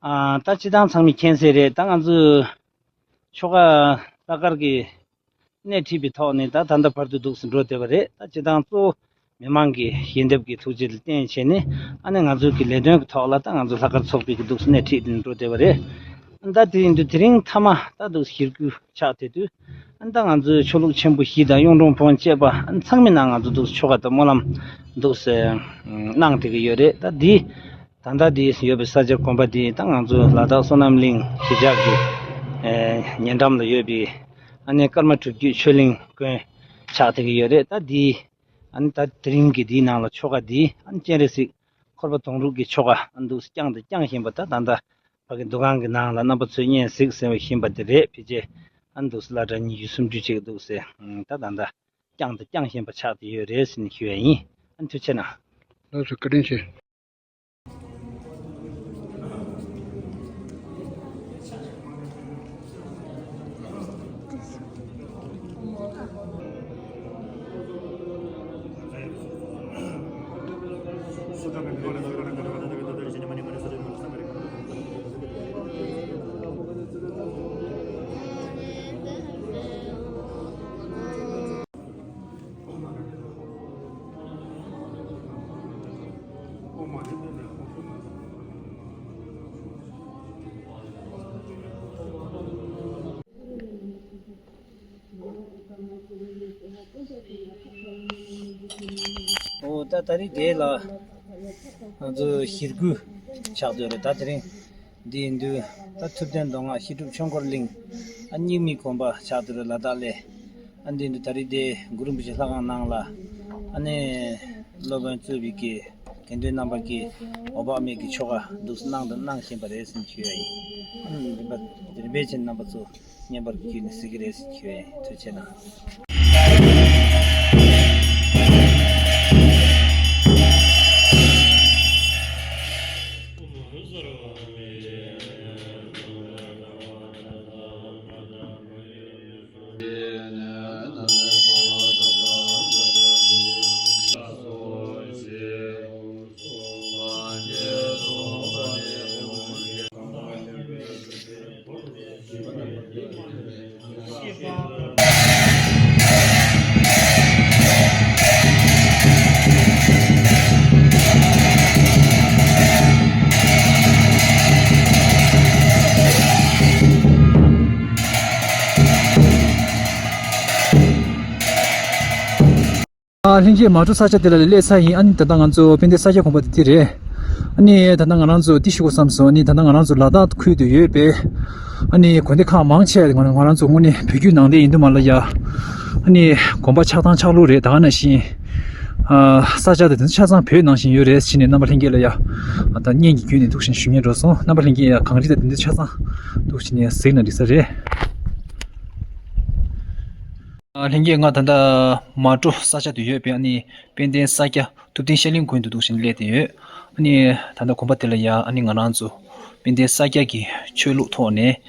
ཨ། ད་སྤྱི་བཏང་ཚང་མས་མཁྱེན་གསལ་རེད། ད་ང་ཚོས་ཆོ་ག་ལྷག་དཀར་གྱི་སྣེ་ཁྲིད་པའི་ཐོག་ནས་ད་ད་ལྟ་བར་དུ་འདུག་སེ་འགྲོ་བསྡད་པ་རེད། ད་སྤྱི་བཏང་གཙོ་བོ་མི་མང་གི་ཞལ་འདེབས་ཀྱི་ཐུགས་རྗེ་ལ་བརྟེན་བྱས་ནས། ཨ་ནི་ང་ཚོའི་གི་ལས་དོན་གྱི་ཐོག་ལ་ད་ང་ཚོ་ལྷག་དཀར་ཚོགས་པའི་གི་འདུག་སེ་སྣེ་ཁྲིད་དེ་འགྲོ་བསྡད་པ་རེད། ད་དེ་ཡིན་དུས་དེ་རིང་མཐའ་མ་ད་འདུག་སེ་ཞེ་དགུ་ཆགས་བསྡད་དུས། ཨ་ནི་ད་ང་ཚོའི་ཆོས་ལུགས་ཆེན་པོ་བཞི་དང་གཡུང་དྲུང་བོན་བཅས་པ། ཨ་ནི་ཚང་མའི་ནང་ང་ཚོ་འདུག་སེ་ཆོ་ག་དང་སྨོན་ལམ་འདུག་སེ་གནང་བསྡད་ཀྱི་ཡོད་རེད། ད་འདི་ད་ལྟ་འདི་ཡོད་པའི་ས་ཆ་དགོན་པ་འདི་ད་ང་ཚོ་ལ་དྭགས་བསོད་ནམས་གླིང་གཞིས་ཆགས་ཀྱི་ཨེ་ཉེ་འགྲམ་ལ་ཡོད་པའི། ཨ་ནི་ཀརྨ་སྒྲུབ་བརྒྱུད་ཆོས་གླིང་དགོན་ཆགས་བསྡད་ཀྱི་ཡོད་རེད། ད་འདི་ཨ་ནི་ད་དེ་རིང་གི་འདིའི་ནང་ལ་ཆོ་ག་འདི་ཨ་ནི་སྤྱན་རས་གཟིགས་འཁོར་བ་དོང་སྤྲུགས་ཀྱི་ཆོ་ག་ཨ་ནི་འདུག་སེ་བསྐྱངས་དང་བསྐྱང་བཞིན་པ། ད་ད་ལྟ་ཕ་གི་འདུ་ཁང་གི་ནང་ལ་རྣམ་པ་ཚོས་སྙན་གཟིགས་ཟེར་བཞིན་པ་འདི་རེད། ཕལ་ཆེར་ཨ་ནི་འདུག་སེ་སློབ་གྲྭ་ཉི་ཤུ་སུམ་ཅུ་ཅིག་འདུག་སེ་ད་ད་ལྟ་བསྐྱངས་དང་བསྐྱང་བཞིན་པ་ཆགས་བསྡད་ཡོད་རེད་ཟེར་ནས་ཞུ་ཡ་ཡིན། ཨ་ནི་ཐུགས་རྗེ་གནང་། ལགས་སོ། བཀའ་དྲིན་ཆེ། ཨོ། ད་ད་རེས་དེ་ལ་ང་ཚོ་ཞེ་དགུ་ཆགས་བསྡད་རེད། ད་དེ་རིང་འདི་ཡིན་དུས་ད་ཐུབ་བསྟན་མདོ་སྔགས་བཤད་སྒྲུབ་ཆོས་འཁོར་གླིང་། ཨ། རྙིང་མའི་དགོན་པ་ཆགས་བསྡད་རེད། ལ་དྭགས་ལ། ཨ། འདི་འདུག་ད་རེས་དེ་གུ་རུ་རིན་པོ་ཆེ་ལྷ་ཁང་ནང་ལ། ཨ་ནི་སློབ་དཔོན་གཙོས་པའི་གི་དགེ་འདུན་རྣམ་པ་གིས་འོད་དཔག་མེད་ཀྱི་ཆོ་ག་འདུག་སེ་གནང་དང་གནང་བཞིན་པ་རེད་ཟེར་ཞུ་ཡ་ཡིན། ཨ། རིམ་པ་རིམ་པས་ཕྱིན་རྣམ་པ་ཚོ་བསྙེན་པར་བརྒྱུད་ནས་གཟིགས་ཀྱི་རེད་ཟེར་ཞུ་ཡ་ཡིན། ཐུགས་རྗེ་གནང་། ཨ། ལྷན་རྒྱས་མ་འགྲོ་ས་ཆ་དེ་ལ་སླེབས་ཚར་ཡིན། ཨ་ནི་ད་ལྟ་ང་ཚོ་དཔལ་ལྡན་ས་སྐྱ་དགོན་པ་དེ་འདི་རེད། ཨ་ནི་ད་ལྟ་ང་རང་ཚོ་འདི་ཞུ་དགོས་བསམ་སོང་། ཨ་ནི་ད་ལྟ་ང་རང་ཚོ་ལ་དྭགས་ཁུལ་དུ་ཡོད་པའི་ཨ་ནི་དགོན་སྡེ་ཁག་མང་ཆེ་ང་ང་རང་ཚོ་དངོས་གནས་བོད་བརྒྱུད་ནང་བསྟན་ཡིན་དུས་མ་ལ་ཡ། ཨ་ནི་དགོན་པ་ཆགས་སྟངས་ཆགས་ལུགས་རེད། ད་ག་ནང་བཞིན་ཨ་ས་ཆ་དེ་དེ་ཆ་ཚང་བོད་ནང་བཞིན་ཡོད་རེད་ཟེར་ནས་རྣམ་པ་ལྷན་རྒྱས་ལ་ཡ། ཨ། ད་བརྙན་གྱི་བརྒྱུད་ནས་འདུག་བཞིན་ཞུ་སྙིང་འདོད་སོང་། རྣམ་པ་ལྷན་རྒྱས་ཡ་གངས་རི་དང་དེ་འདྲ་ཆ་ཚང་འདུག་བཞིན་ནས་གཟིགས་ན་འགྲིག་ས་རེད། ཨ། ལྷན་རྒྱས་ང་ད་ལྟ་མ་འགྲོ་ས་ཆ་དུ་ཡོད་པའི་ཨ་ནི་དཔལ་ལྡན་ས་སྐྱ་ཐུབ་བསྟན་ཤར་གླིང་དགོན་དུ་འདུག་བཞིན་སླེབས་བསྡད་ཡོད། ཨ་ནི་ད་ལྟ་དགོན་པ་དེ་ལ་ཡ་ཨ་ནི་ང་རང་ཚོ་དཔལ་ལྡན་ས་སྐྱ་གི་ཆོས་ལུགས་ཐོག་ནས་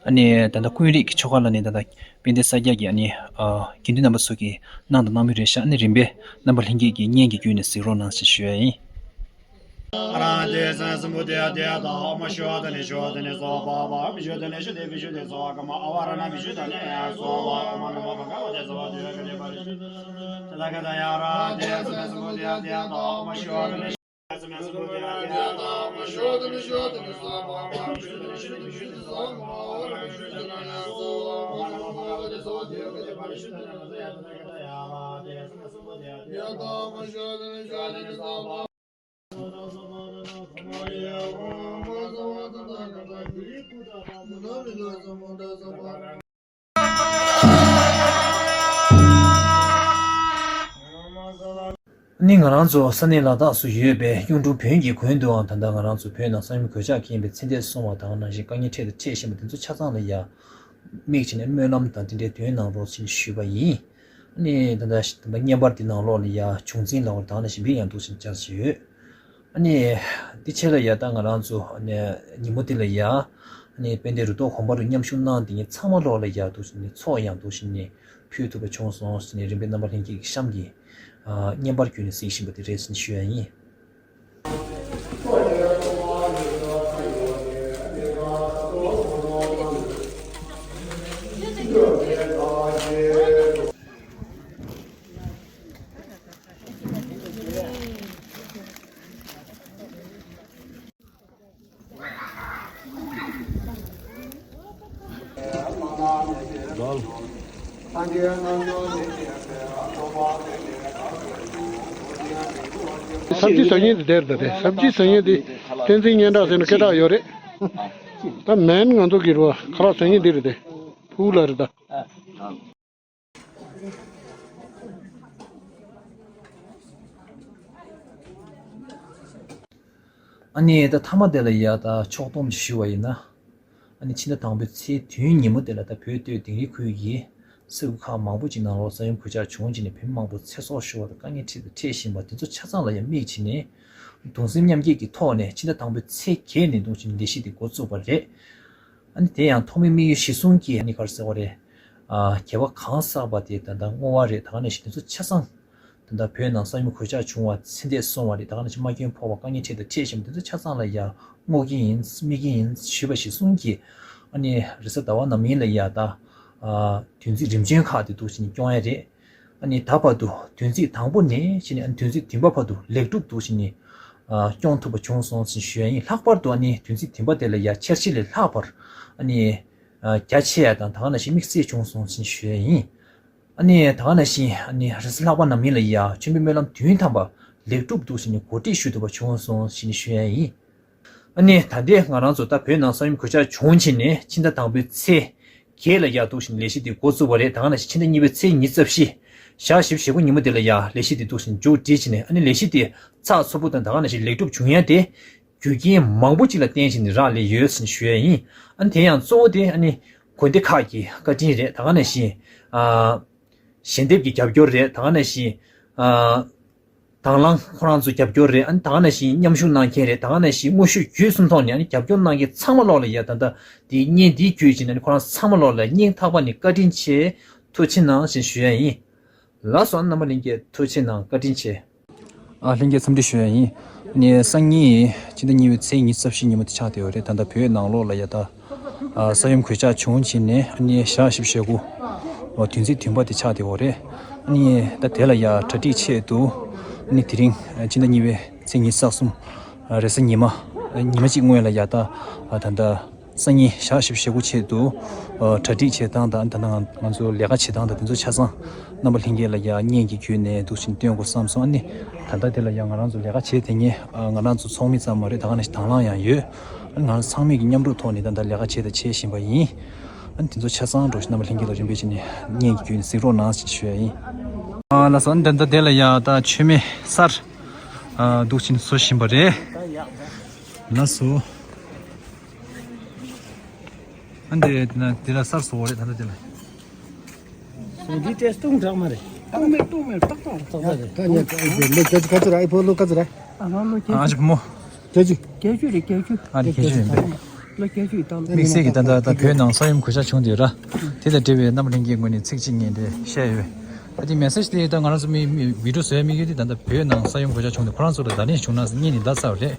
ཨ་ནི་ད་ལྟ་ཀུན་རིག་གི་ཆོ་ག་ལ་ནི་ད་ལྟ་དཔལ་ལྡན་ས་སྐྱ་གི་ཨ་ནི་ཨ་དགེ་འདུན་རྣམ་པ་ཚོ་གིས་གནང་དང་གནང་མུས་རེད་ཤག་ཨ་ནི་རིམ་པས་རྣམ་པ་ལྷན་རྒྱས་ཀྱིས་སྙན་གྱི་བརྒྱུད་ནས་གཟིགས་རོགས་གནང་ཞེས་ཞུ་ཡ་ཡིན། ནི་ང་རང་ཚོ་ས་གནས་ལ་དྭགས་སུ་ཡོད་པའི་གཡུང་དྲུང་བོན་གྱི་དགོན་དུའང་ད་ལྟ་ང་རང་ཚོ་བོད་ནང་ས་ཡོམ་གོད་ཆག་འཁེལ་བའི་ཚེ་འདས་སོང་བ་དང་ནང་བཞིན་དཀའ་ངལ་འཕྲད་དང་འཕྲད་བཞིན་པ་དེ་ཚོ་ཆ་ཚང་ལ་ཡ་དམིགས་བྱས་ནས་སྨོན་ལམ་དང་དེ་འདྲའི་དོན་གནང་རོགས་ཞེས་ཞུས་པ་ཡིན། ཨ་ནི་ད་ལྟ་བརྙན་པར་འདི་ནང་ལོགས་ལ་ཡ་བྱུང་འཛིན་ལ་བར་དང་ནང་བཞིན་བིར་ཡང་འདུག་ཅིང་བཅར་བཞིན་ཡོད། ཨ་ནི་འདི་ཆེད་ལ་ཡ་ད་ང་རང་ཚོ་ཨ་ནི་ཉིན་མོ་འདི་ལ་ཡ་ཨ་ནི་དཔལ་ལྡན་རུ་ཐོག་དགོན་པ་རུ་མཉམ་ཞུགས་གནང་འདི་ཉིད་ཚང་མ་ལོགས་ལ་ཡ་འདུག་ཅིང་ནི་ཚོགས་ཡང་འདུག་ཅིང་ནི་ཕུལ་ཐུབ་པ་བྱུང་སོང་ཟེར་ནས་རིམ་པས་རྣམ་པ་ལྷན་རྒྱས་ཀྱི་གཤམ་གྱི་བརྙན་པར་བརྒྱུད་ནས་གཟིགས་བཞིན་པ་དེ་རེད་ཟེར་ནས་ཞུ་ཡ་ཡིན། ས་བྱི་ཟ་མཁན་དེ་དེར་ད་དེ་ས་བྱི་ཟ་མཁན་དེ་བསྟན་འཛིན་སྙན་གྲགས་ཟེར་ན་སྐད་གྲགས་ཡོད་རེད། ད་མེན་ང་ཚོ་གི་རོ་ཁ་ལག་ཟ་མཁན་དེ་རེད་དེ། ཕུག་ལ་རེད་ད། ཨ་ནི་ད་མཐའ་མ་དེ་ལ་ཡ་ད་ཕྱོགས་བསྡོམས་ཞུ་བ་ཡིན་ན། ཨ་ནི་ཕྱི་ཟླ་དང་པོའི་ཚེས་བདུན་ཉིན་མོ་དེ་ལ་ད་བོད་སྟོད་དིང་རི་ཁུལ་གྱི་ས་ཁུལ་ཁག་མང་པོ་ཅིག་ནང་ལོགས་ས་ཡོམ་གོད་ཆག་བྱུང་རྗེས་ནས་བོད་མི་མང་པོ་ཚེ་སྲོག་ཤོར་བ་དང་དཀའ་ངལ་འཕྲད་དང་འཕྲད་བཞིན་པ་དེ་ཚོ་ཆ་ཚང་ལ་ཡང་དམིགས་བྱས་ནས་གདུང་སེམས་མཉམ་སྐྱེད་ཀྱི་ཐོག་ནས་ཕྱི་ཟླ་དང་པོའི་ཚེས་བརྒྱད་ནས་གདུང་སེམས་ལས་གཞི་དེ་འགོ་བཙུགས་པ་རེད། ཨ་ནི་དེ་ཡང་ཐོག་མའི་དམིགས་ཡུལ་གཞི་བཟུང་གིས་ཨ་ནི་ག་རེ་ཟེར་བ་རེད། ཨ་གལ་བ་གང་བསགས་པ་དེ་ད་ལྟ་བསྔོ་བ་རེད། ད་ག་ནང་བཞིན་དེ་ཚོ་ཆ་ཚང་། ད་ལྟ་བོད་ནང་ས་ཡོམ་གོད་ཆག་བྱུང་བ་ཚེ་འདས་སོང་བ་རེད། ད་ག་ནང་བཞིན་རྨ་སྐྱོན་ཕོག་པ་དཀའ་ངལ་འཕྲད་དང་འཕྲད་བཞིན་པ་དེ་ཚོ་ཆ་ཚང་ལ་ཡ་བསྔོ་གི་ཡིན་སྨོན་གི་ཡིན་ཞུས་པ་གཞིར་བཟུང་གིས་ཨ་ནི་རེས་གཟའ་ཟླ་བ་ནམ་ཡིན་ལ་ཡ་ད་ཨ་བདུན་ཚིགས་རིམ་བྱོན་ཁག་དེ་འདུག་བཞིན་སྐྱོང་ཡ་རེད། ཨ་ནི་ད་བར་དུ་བདུན་ཚིགས་དང་པོ་ནས་བྱས་ནས་ཨ་ནི་བདུན་ཚིགས་བདུན་པ་བར་དུ་ལེགས་གྲུབ་འདུག་བཞིན་ནི་ཨ་སྐྱོང་ཐུབ་པ་བྱུང་སོང་ཞེས་ཞུ་ཡ་ཡིན། ལྷག་པར་དུ་ཨ་ནི་བདུན་ཚིགས་བདུན་པ་དེ་ལ་ཡ་འཆར་གཞི་ལས་ལྷག་པར་ཨ་ནི་ཨ་རྒྱ་ཆེ་ཡ་དང་ད་ག་ནང་བཞིན་དམིགས་བསལ་བྱུང་སོང་ཞེས་ཞུ་ཡ་ཡིན། ཨ་ནི་ད་ག་ནང་བཞིན་ཨ་ནི་རེས་གཟའ་ལྷག་པ་ནམ་ཡིན་ལ་ཡ་མཆོད་འབུལ་སྨོན་ལམ་དུས་ཐམ་པ་ལེགས་གྲུབ་འདུག་ཞེས་ནི་གོ་སྒྲིག་ཞུ་ཐུབ་པ་བྱུང་སོང་ཞེས་ནི་ཞུ་ཡ་ཡིན། ཨ་ནི་ད་ལྟའི་ང་རང་ཚོ་ད་བོད་ནང་ས་ཡོམ་གོད་ཆག་བྱུང་བྱས་ནས་ཕྱི་ཟླ་དང་པོའི་ཚེས་བརྒྱད་ལ་ཡ་འདུག་ཞེས་ནི་ལས་གཞི་འདི་འགོ་བཙུགས་པ་རེད། ད་ག་ནང་བཞིན་ཕྱི་ཟླ་གཉིས་པའི་ཚེས་ཉི་ཤུ་རྩ་བཞི་ཞག་བཞི་བཅུ་ཞེ་དགུ་ཉིན་མོ་དེ་ལ་ཡ་ལས་གཞི་འདི་འདུག་ཞེས་མཇུག་སྒྲིལ་བྱས་ནས་ཨ་ནི་ལས་གཞི་འདི་ཚགས་ཚུད་པོ་དང་ད་ག་ནང་བཞིན་ལེགས་གྲུབ་བྱུང་ཡ་དེ། རྒྱུ་རྐྱེན་མང་པོ་ཅིག་ལ་བརྟེན་བཞིན་རག་ལས་ཡོད་ཟེར་ཞུ་ཡ་ཡིན། ཨ་ནི་དེ་ཡང་གཙོ་བོ་དེ་ཨ་ནི་དགོན་སྡེ་ཁག་གི་བཀའ་དྲིན་རེད། ད་ག་ནང་བཞིན་ཨ་ཞལ་འདེབས་ཀྱི་རྒྱབ་སྐྱོར་རེད། ད་ག་ནང་བཞིན་ཨ་དང་བླངས་ཁོ་རང་ཚོ་རྒྱབ་སྐྱོར་རེད། ཨ་ནི་ད་ག་ནང་བཞིན་མཉམ་ཞུགས་གནང་མཁན་རེད། ད་ག་ནང་བཞིན་དངོས་ཤུགས་བརྒྱུད་གསུམ་ཐོག་ནས་ཨ་ནི་རྒྱབ་སྐྱོར་གནང་མཁན་ཚང་མ་ལོག་ལ་ཡ་ད་ལྟ་དེ་བརྙན་འདི་བརྒྱུད་བྱས་ནས་ཨ་ནི་ཁོ་རང་ཚང་མ་ལོག་ལ་སྙིང་ཐག་པ་ནས་བཀའ་དྲིན་ཆེ་ཐུགས་རྗེ་གནང་ཞེས་ཞུ་ཡ་ཡིན། ལགས་སོ། རྣམ་པ་ལྷན་རྒྱས་ཐུགས་རྗེ་གནང་། བཀའ་དྲིན་ཆེ། ཨ་ལྷན་རྒྱས་འཚམས་འདྲི་ཞུ་ཡ་ཡིན། ནི་སང་ཉིན་ཕྱི་ཟླ་གཉིས་པའི་ཚེས་ཉི་ཤུ་རྩ་བཞི་ཉིན་མོ་དེ་ཆགས་བསྡད་ཡོད་རེད། ད་ལྟ་བོད་ནང་ལོགས་ལ་ཡ་ད་ཨ་ས་ཡོམ་གོད་ཆག་བྱུང་བྱས་ནས་ནི་ཞག་བཞི་བཅུ་ཞེ་དགུ་ཨ་བདུན་ཚིགས་བདུན་པ་དེ་ཆགས་བསྡད་ཡོད་རེད། ནི་ད་དེ་ལ་ཡ་གྲ་སྒྲིག་ཆེད་དུ་ནི་དེ་རིང་ཕྱི་ཟླ་གཉིས་པའི་ཚེས་ཉི་ཤུ་རྩ་གསུམ་རེས་གཟའ་ཉི་མ་ཉི་མ་གཅིག་སྔོན་ལ་ཡ་ད་ད་ལྟ་སང་ཉིན་ཞག་བཞི་བཅུ་ཞེ་དགུ་ཆེད་དུ་ཨ་གྲ་སྒྲིག་བྱེད་སྟངས་དང་ད་ལྟ་ང་ང་ཚོ་ལས་ཀ་བྱེད་སྟངས་དང་དེ་ཚོ་ཆ་ཚང་རྣམ་པ་ལྷན་རྒྱས་ལ་ཡ་བརྙན་གྱི་བརྒྱུད་ནས་འདུག་བཞིན་སྟོན་དགོས་བསམ་སོང་། ཨ་ནི་ད་ལྟ་དེ་ལ་ཡ་ང་རང་ཚོ་ལས་ཀ་བྱེད་དེ་ཉིད་ཨ་ང་རང་ཚོ་ཚོགས་མི་ཙམ་མ་རེད། ད་ག་ནང་བཞིན་དང་བླངས་ཡང་ཡོད། ཨ་ནི་ང་རང་ཚང་མས་ཀྱི་མཉམ་རུབ་ཐོག་ནས་ད་ལྟ་ལས་ཀ་བྱེད་དང་བྱེད་བཞིན་པ་ཡིན། ཨ་ནི་དེ་ཚོ་ཆ་ཚང་འགྲོ་བཞིན་རྣམ་པ་ལྷན་རྒྱས་ལ་རིམ་པས་བྱས་ནས་བརྙན་གྱི་བརྒྱུད་ནས་གཟིགས་རོགས་གནང་ཞེས་ཞུ་ཡ་ཡིན། ཨ་ལགས་སོ། ཨ་ནི་ད་ལྟ་དེ་ལ་ཡ་ད་མཆོད་མེ་གསར་ཨ་འདུག་བཞིན་བཟོ་བཞིན་པ་རེད། ལགས་སོ། ཨ་འདི་ན་འདི་ལ་གསར་བཟོ་བ་རེད། ད་ལྟ་འདི་ལ། འདི་ཏྲེ་སྟོང་གྲགས་མ་རེད། སྟོང་མེད་སྟོང་མེད་ཏག་ཏག་རེད། ཏག་ཏག་རེད། ད་ཉལ་ཨེ་འདི་ལོ་བརྒྱད་ཅུ་ག་ཚོད་རེད། ཨེ་ཕོ་ལོ་ག་ཚོད་རེད། ཨ་ང་ལོ་ཨ་བརྒྱད་ཅུ། ཨ་ཅག་བུ་མོ། བརྒྱད་ཅུ། བརྒྱད་ཅུ་རེད་བརྒྱད་ཅུ། ཨ་རེད་བརྒྱད་ཅུ་ཡིན་པས། ལོ་བརྒྱད་ཅུ་ཡི་སྟོང་། དམིགས་བསལ་གྱི་ད་ལྟ་ད་བོད་ནང་ས་ཡོམ་གོད་ཆག་བྱུང་དེ་ར། དེ་དང་འབྲེལ་བའི་རྣམ་པ་ལྷན་རྒྱས་ངོས་ནས་ཚིག་གཅིག་ངས་དེ་བཤད་ཡོད། ད་དེ་མེ་སེ་ཇི་དེ་ད་ང་རང་ཚོ་མི་མི་བི་ཌིའོ་བཟོ་ཡ་དམིགས་ཡུལ་དེ་ད་ལྟ་བོད་ནང་ས་ཡོམ་གོད་ཆག་བྱུང་དེ་ཁོ་རང་ཚོ་ལ་བརྡ་ལན་བྱུང་ན་སྙིང་ནས་བརྡ་ཚ་བ་རེད།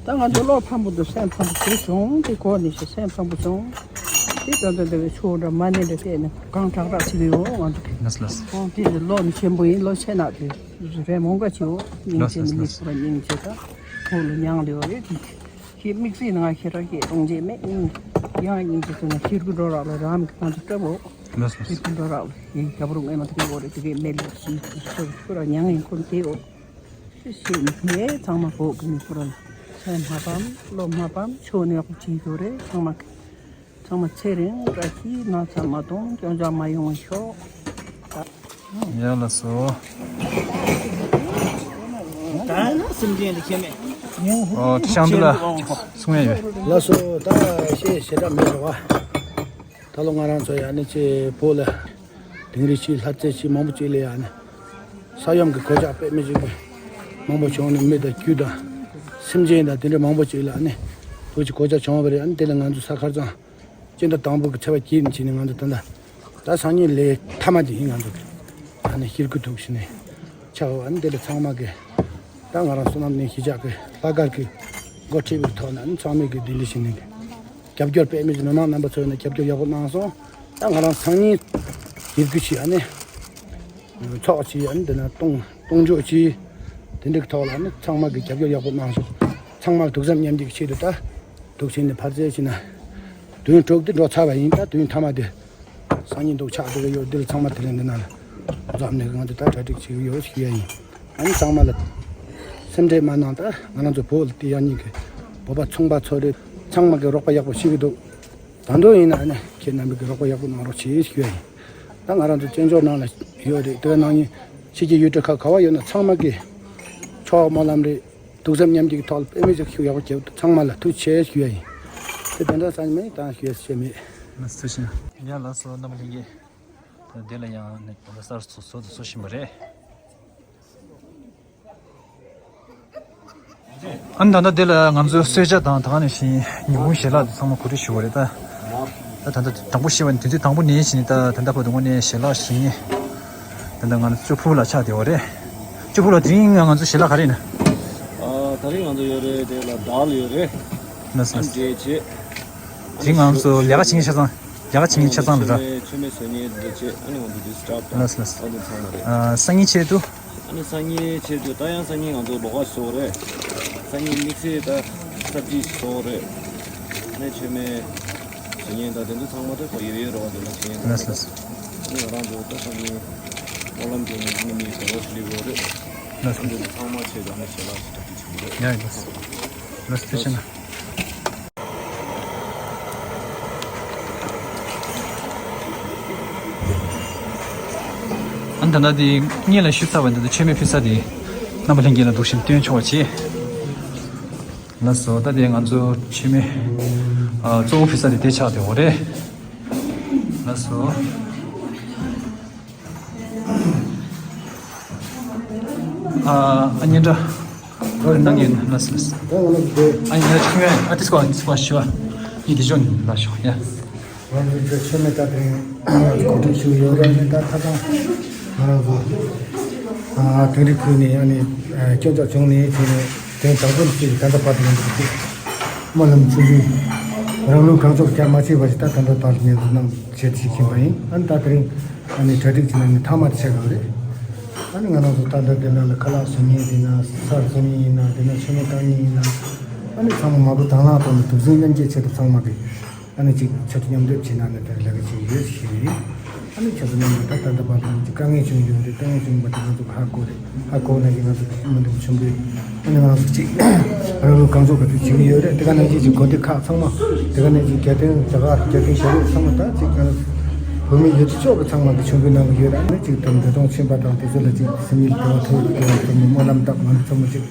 ད་ང་ཚོ་བློ་ཕམ་པོ་དང་སེམས་ཕམ་པོ་དེ་བྱུང་དེ་གོ་ནས་ཤི་སེམས་ཕམ་པོ་བྱུང་། དེ་ད་ལྟ་འདི་བའི་ཆུ་འདྲ་མ་ནི་འདྲ་བལྟས་ནས་གང་དྲག་དྲག་བྱེད་ཀྱི་ཡོད་ང་ཚོ། ལགས་ལགས། ཁོང་དེ་ནི་བློ་ནི་ཆེན་པོ་ཡིན། བློ་ཆེ་ན་དེ་རེ་མོང་ག་ཆེའོ། སྙིང་རྗེ་ནི་མི་ལགས་ལགས། ཕོ་ལ་མི་ཕོ་ལ་མྱང་ལེ་བ་རེད་དེ། ཁྱེད་དམིགས་བསལ་ནི་ང་ཁྱེད་རང་གིས་གཏོང་རྗེས་མེད་སྙིང་། ཡང་སྙིང་རྗེ་ཟེར་ན་ཁྱེད་ཀྱི་འགྲོ་རག་ལ་རམ་གྱི་ང་ཚོ་སྐྲ་བོ། ལགས་ལགས། ཁྱེད་ཀྱི་འགྲོ་རག་ལ་ཡིན་རྒྱ་བོ་རུ་ངས་མ་ཐུག་གི་འོ་རེད་དེ་གས་མེད་ལ་ཞིག་ཁྱོད་རང་མྱང་ཡིན་ཁོ་དེ་འོ། ཤེས་ནས་ཚང་མ་གོ་གི་མི་ཁོ་རང་སེམས་མ་ཕམ་བློ་མ་ཕམ་ཆོས་ནས་ཡག་པོ་བྱེད་དགོས་རེད་ཚང་མ། ཚང་མ་ཚེ་རིང་བཀྲ་ཤིས་ན་ཚ་མ་གཏོང་སྐྱོན་ཆག་མ་ཡོང་བ་ཤོག་ཡ་ལགས་སོ། ད་ནི་སེམས་ཅན་ལ་ཁྱད་མེད། ཨོ་ཤང་དུ་ལ་གསུང་ཡ་ཡོད། ལགས་སོ། ད་ཤེས་ཞེ་དྲག་མེད་རེད་བ། ད་ལོ་ང་རང་ཚོ་ཡ་ནི་ཅེ་བོད་ལ་དིང་རི་ཆི་ལྷ་རྩེ་ཆི་མང་པོ་ཅིག་ལ་ཡ་ནི་ས་ཡོམ་གྱི་གོད་ཆག་དཔེ་མི་སྲིད་པའི་མང་པོ་བྱུང་ནས་མི་དང་རྒྱུ་དང་སེམས་ཅན་དང་དེ་འདྲ་མང་པོ་ཅིག་ལ་ནི་དུས་ཀྱི་གོད་ཆག་བྱུང་བ་རེད། ཨ་ནི་དེ་ལ་ང་ཚོ་ས་ཁར་ཚང་སྤྱི་ཟླ་དང་པོ་གི་ཚེས་པ་བརྒྱད་ནས་བྱས་ནས་ང་ཚོ་ད་ལྟ་ད་སང་ཉིན་ལས་མཐའ་མ་དེ་ཡིན་ང་ཚོ་གི་ཨ་ནི་ཤེལ་སྒོ་ཐུག་ཕྱིན་ནས་ཆགས་འོ། ཨ་ནི་དེ་ལ་ཚང་མ་གི་ད་ང་རང་བསོད་ནམས་གླིང་གཞིས་ཆགས་ཀྱི་ལྷག་དཀར་གྱི་འགོ་ཁྲིད་པའི་ཐོག་ནས་ཨ་ནི་ཚང་མས་གི་ལྡི་ལི་ཕྱིན་ནས་གི་རྒྱབ་སྐྱོར་དཔེ་མི་སྲིད་མི་མང་རྣམ་པ་ཚོ་ཡིན་ན་རྒྱབ་སྐྱོར་ཡག་པོ་གནང་སོང་། ད་ང་རང་སང་ཉིན་ཡིར་གུ་ཆི་ཨ་ནི་ཚོགས་ཆི་ཨ་ནི་དེ་ན་གཏོང་གཏོང་ཕྱོགས་ཆི་དེ་འདྲའི་ཐོག་ལ་ཨ་ནི་ཚང་མ་གི་རྒྱབ་སྐྱོར་ཡག་པོ་གནང་སོང་། ཚང་མ་ཐུགས་བསམ་མཉམ་སྐྱེད་ཀྱི་ཆེད་དུ་ད་འདུག་ཕྱིན་ནས་ཕར་རྩེ་ཕྱིན་ན་དུས་དྲུག་དེ་འགྲོ་ཚར་བ་ཡིན། ད་དུས་མཐའ་མ་དེ་སང་ཉིན་འདུག་ཆགས་འདུག་ཡོད། འདི་ལ་ཚང་མ་དེ་རིང་འདི་ན་ལ་འཛོམས་ནས་ང་ཚོ་ད་གྲ་སྒྲིག་བྱེད་ཀྱི་ཡོད་ཞུ་ཡ་ཡིན། ཨ་ནི་ཚང་མ་ལ་སེམས་ཁྲལ་མ་གནང་། ད་ང་རང་ཚོ་བོད་ལ་དེ་ཡང་སྙིང་གི་བོད་པ་ཚོང་པ་ཚོ་རེད། ཚང་མ་གི་རོགས་པ་ཡག་པོ་བྱེད་ཀྱི་འདུག་ད་དུང་ཡིན་ན་ཨ་ནི་ཁྱེད་རྣམ་པས་གི་རོགས་པ་ཡག་པོ་གནང་རོགས་བྱེད་ཞུ་ཡ་ཡིན། ད་ང་རང་ཚོ་བཙན་བྱོལ་ནང་ལ་ཡོད་རེད། དེ་ག་ནང་ཉིན་ཕྱི་རྒྱལ་ཡུལ་གྲུ་ཁག་ག་བ་ཡོད་ན་ཚང་མ་གི་ཆོག་སྨོན་ལམ་རེད། ཐུགས་བསམ་མཉམ་སྐྱེད་ཀྱི་ཐོག་ལ་དཔེ་མི་སྲིད་ཤུགས་ཡག་པོ་བྱེད། ཚང་མ་ལ་ཐུགས་རྗེ་ཆེ་ཞུ་ཡ་ཡིན། དེ་དེ་འདྲ་ཙམ་མིན་ད་ཞུ་ཡ་ཞེ་མེད། ལགས་སོ་ཐུགས་རྗེ་ཆེ། ཡ་ལགས་སོ་རྣམ་པ་ལྷན་རྒྱས། ད་འདི་ལ་ཡང་ནི་གསར་བཟོ་བཟོ་དང་བཟོ་བཞིན་པ་རེད། ཨ་ནི་ད་ལྟ་འདི་ལ་ང་ཚོའི་གསོལ་ཇ་དང་ད་ག་ནང་བཞིན་ཉིན་གུང་ཞལ་ལག་དེ་ཚང་མ་གོ་སྒྲིག་ཞུ་བ་རེད་ད། ད་ད་ལྟ་དང་པོ་བཤད་པ་ནི་དུས་ཚོད་དང་པོ་ནས་བྱས་ནས་ད་ད་ལྟ་བར་དུ་དངོས་གནས་ཞལ་ལག་བཞེས་མཁན་ད་ལྟ་ང་ཚོ་ཅོ་ཕུ་ལགས་ཆགས་བསྡད་པ་རེད། ཅོ་ཕུ་ལགས་དེ་རིང་ང་ཚོ་ཞལ་ལག་ག་རེ་ཡིན་ན། ཨ་ད་རིང་ང་ཚོ་ཡོད་རེད། དེ་ལ་དཱལ་ཡོད་རེད། ལགས་སོ་ལགས་སོ། ཨ་འབྲས་བྱེད། དེ་རིང་ང་ཚོ་ལས་ཀ་བྱེད་མཁན་ཆ་ཚང་ལས་ཀ་བྱེད་མཁན་ཆ་ཚང་ལ་ར། མཆོད་མེ་བཟོ་མཁན་འདི་འདྲ་བྱེད། ཨ་ནི་ང་ཚོ་འདི་སི་ཊཱཕ་དང་ལགས་སོ་ལགས་སོ། ཨ་འདི་ཚང་མ་རེད། ཨ་སང་ཉིན་ཆེད་དུ། ཨ་ནི་སང་ཉིན་ཆེད་དུ་ད་ཡང་སང་ཉིན་ང་ཚོ་ལོགས་ཀ་བཟོ་རེད། སང་ཉིན་དམིགས་བསལ་ད་སབ་ཇི་བཟོ་རེད། ཨ་ནི་མཆོད་མེ་བྱེད་མཁན་ད་དེ་ཚོ་ཚང་མ་ད་ཁོ་ཡོད་ཡོད་རེད་བ། དེ་ལ་བྱེད་མཁན་ད། ལགས་སོ་ལགས་སོ། ཨ་ནི་ང་རང་ཚོ་ད་སང་ཉིན་སྨོན་ལམ་རྒྱག་མཁན་ཨ་ནི་མི་ག་རོ་ཞིག་སླེབས་ཡོད་རེད། ལགས་སོ། ཨ་ནི་ཚང་མ་ཆེད་དུ་ཨ་ནི་ཞལ་ལག་ཞིག་སྟབས་བདེ་བྱུང་རེད། ཡ་ཡ་ལགས་སོ། ལགས་སོ་ཐུགས་རྗེ་ཆེ་གནང་། ཨ་ནི་ད་ལྟ་དེ་སྔོན་ལ་ཞུས་ཚར་བ་འདི་ཚོ་མཆོད་མེ་ཕུལ་ས་དེ་རྣམ་པ་ལྷན་རྒྱས་ལ་འདུག་བཞིན་སྟོན་ཆོག་པ་བྱེད། ལགས་སོ། ད་དེ་ང་ཚོ་མཆོད་མེ་ཨ་གཙོ་བོ་ཕུལ་ས་དེ་དེ་ཆགས་བསྡད་ཡོད་རེད། ལགས་སོ། ཨ་ཨ་ཉེ་འདྲ། རོ་ནང་ཡིན་ལགས་སོ་ལགས་སོ། ཨ་ཉེ་འདྲ་ཁྱོད་ཨ་ཏིས་ཀོ་ཨ་ཏིས་ཀོ་ཞུ་བ། ཡིན་དེ་ཇོན་ལ་ཞོག་ཡ། ང་ཚོ་ཆོས་མེད་ད་དེ་རིང་གོ་སྒྲིག་ཞུ་ཡོད་རེད། ད་ད་ད་ང་རང་ཚོ་ཨ་དེང་རིང་ཁུལ་ནས་ཨ་ནི་སྐྱོན་ཆག་བྱུང་ནས་དེ་ནས་དེ་དང་པོ་ནས་ད་ལྟ་བར་དུ་ང་ཚོ་སྨོན་ལམ་ཆུང་ཆུང་རང་ལུགས་གང་ལྕོགས་རྒྱ་མ་ཆད་པ་ཞིག་ད་ད་ལྟ་བར་དུ་ངས་ཚོ་གནང་བྱེད་བཞིན་པ་ཡིན། ཨ་ནི་ད་དེ་རིང་ཨ་ནི་གྲ་སྒྲིག་བྱེད་ན་ནི་ཐ་མ་དེ་ཆགས་ཡོད་རེད། ཨ་ནི་ང་རང་ཚོ་ད་ལྟ་དེ་ན་ལ་ཁ་ལག་བཟོ་མཁན་ཡིན་ན་ས་བཟོ་མཁན་ཡིན་ན་དེ་ན་ཆུ་མོ་བཏང་མཁན་ཡིན་ན་ཨ་ནི་ཚང་མ་མ་བུ་དང་བླངས་ཐོག་ནས་དུག་རྫས་མཉམ་སྐྱེལ་ཆེད་དུ་ཚང་མ་གི་ཨ་ནི་ཅིག་ཆེད་དུ་མཉམ་སྡེབ་བྱེད་ན་ནི་དེ་ལས་ཀ་ཅིག་ཡོད་ཞུ་ཡིན། ཨ་ནི་ཁྱེད་ཚོ་རྣམས་ལ་ད་ད་ལྟ་བར་དུ་ཅིག་དཀའ་ངལ་བྱུང་ཡོད་རེད། དཀའ་ངལ་བྱུང་བ་དེ་ང་ཚོ་ཧ་གོ་རེད། ཧ་གོ་ན་ཅིག་ང་ཚོ་མི་འདུག་ཆུང་བུས་ཨ་ནི་ང་ཚོ་ཅིག་རང་ལུགས་གང་ལྕོགས་ག་དུས་བྱེད་ཀྱི་ཡོད་རེད། དེ་ག་ནང་བཞིན་ཅིག་གོ་སྒྲིག་ཁག་ཚང་མ་དེ་ག་ནང་བཞིན་རྒྱ་དོན་རྒྱ་གར་རྒྱ་དོན་བྱ་ལུགས་ཚང་མ་ད་ཅིག་ང་ཚོ་བོད་མི་ཡོད་ཚད་ཕྱོགས་ཀྱི་ཚང་མ་གི་ཆུང་བུའི་ནང་གི་ཡོད་རེད། ཨ་ནི་ཅིག་དམ་བདེ་སྟོང་ཆེན་པ་དང་དེ་ཚོ་ལ་ཅིག་སེམས་ཉིད་བདེ་བ་ཐོབ་ཡོད་ཀྱི་སྨོན་ལམ་བཏབ། ང་ཚོ་ཚང་མ་ཅིག་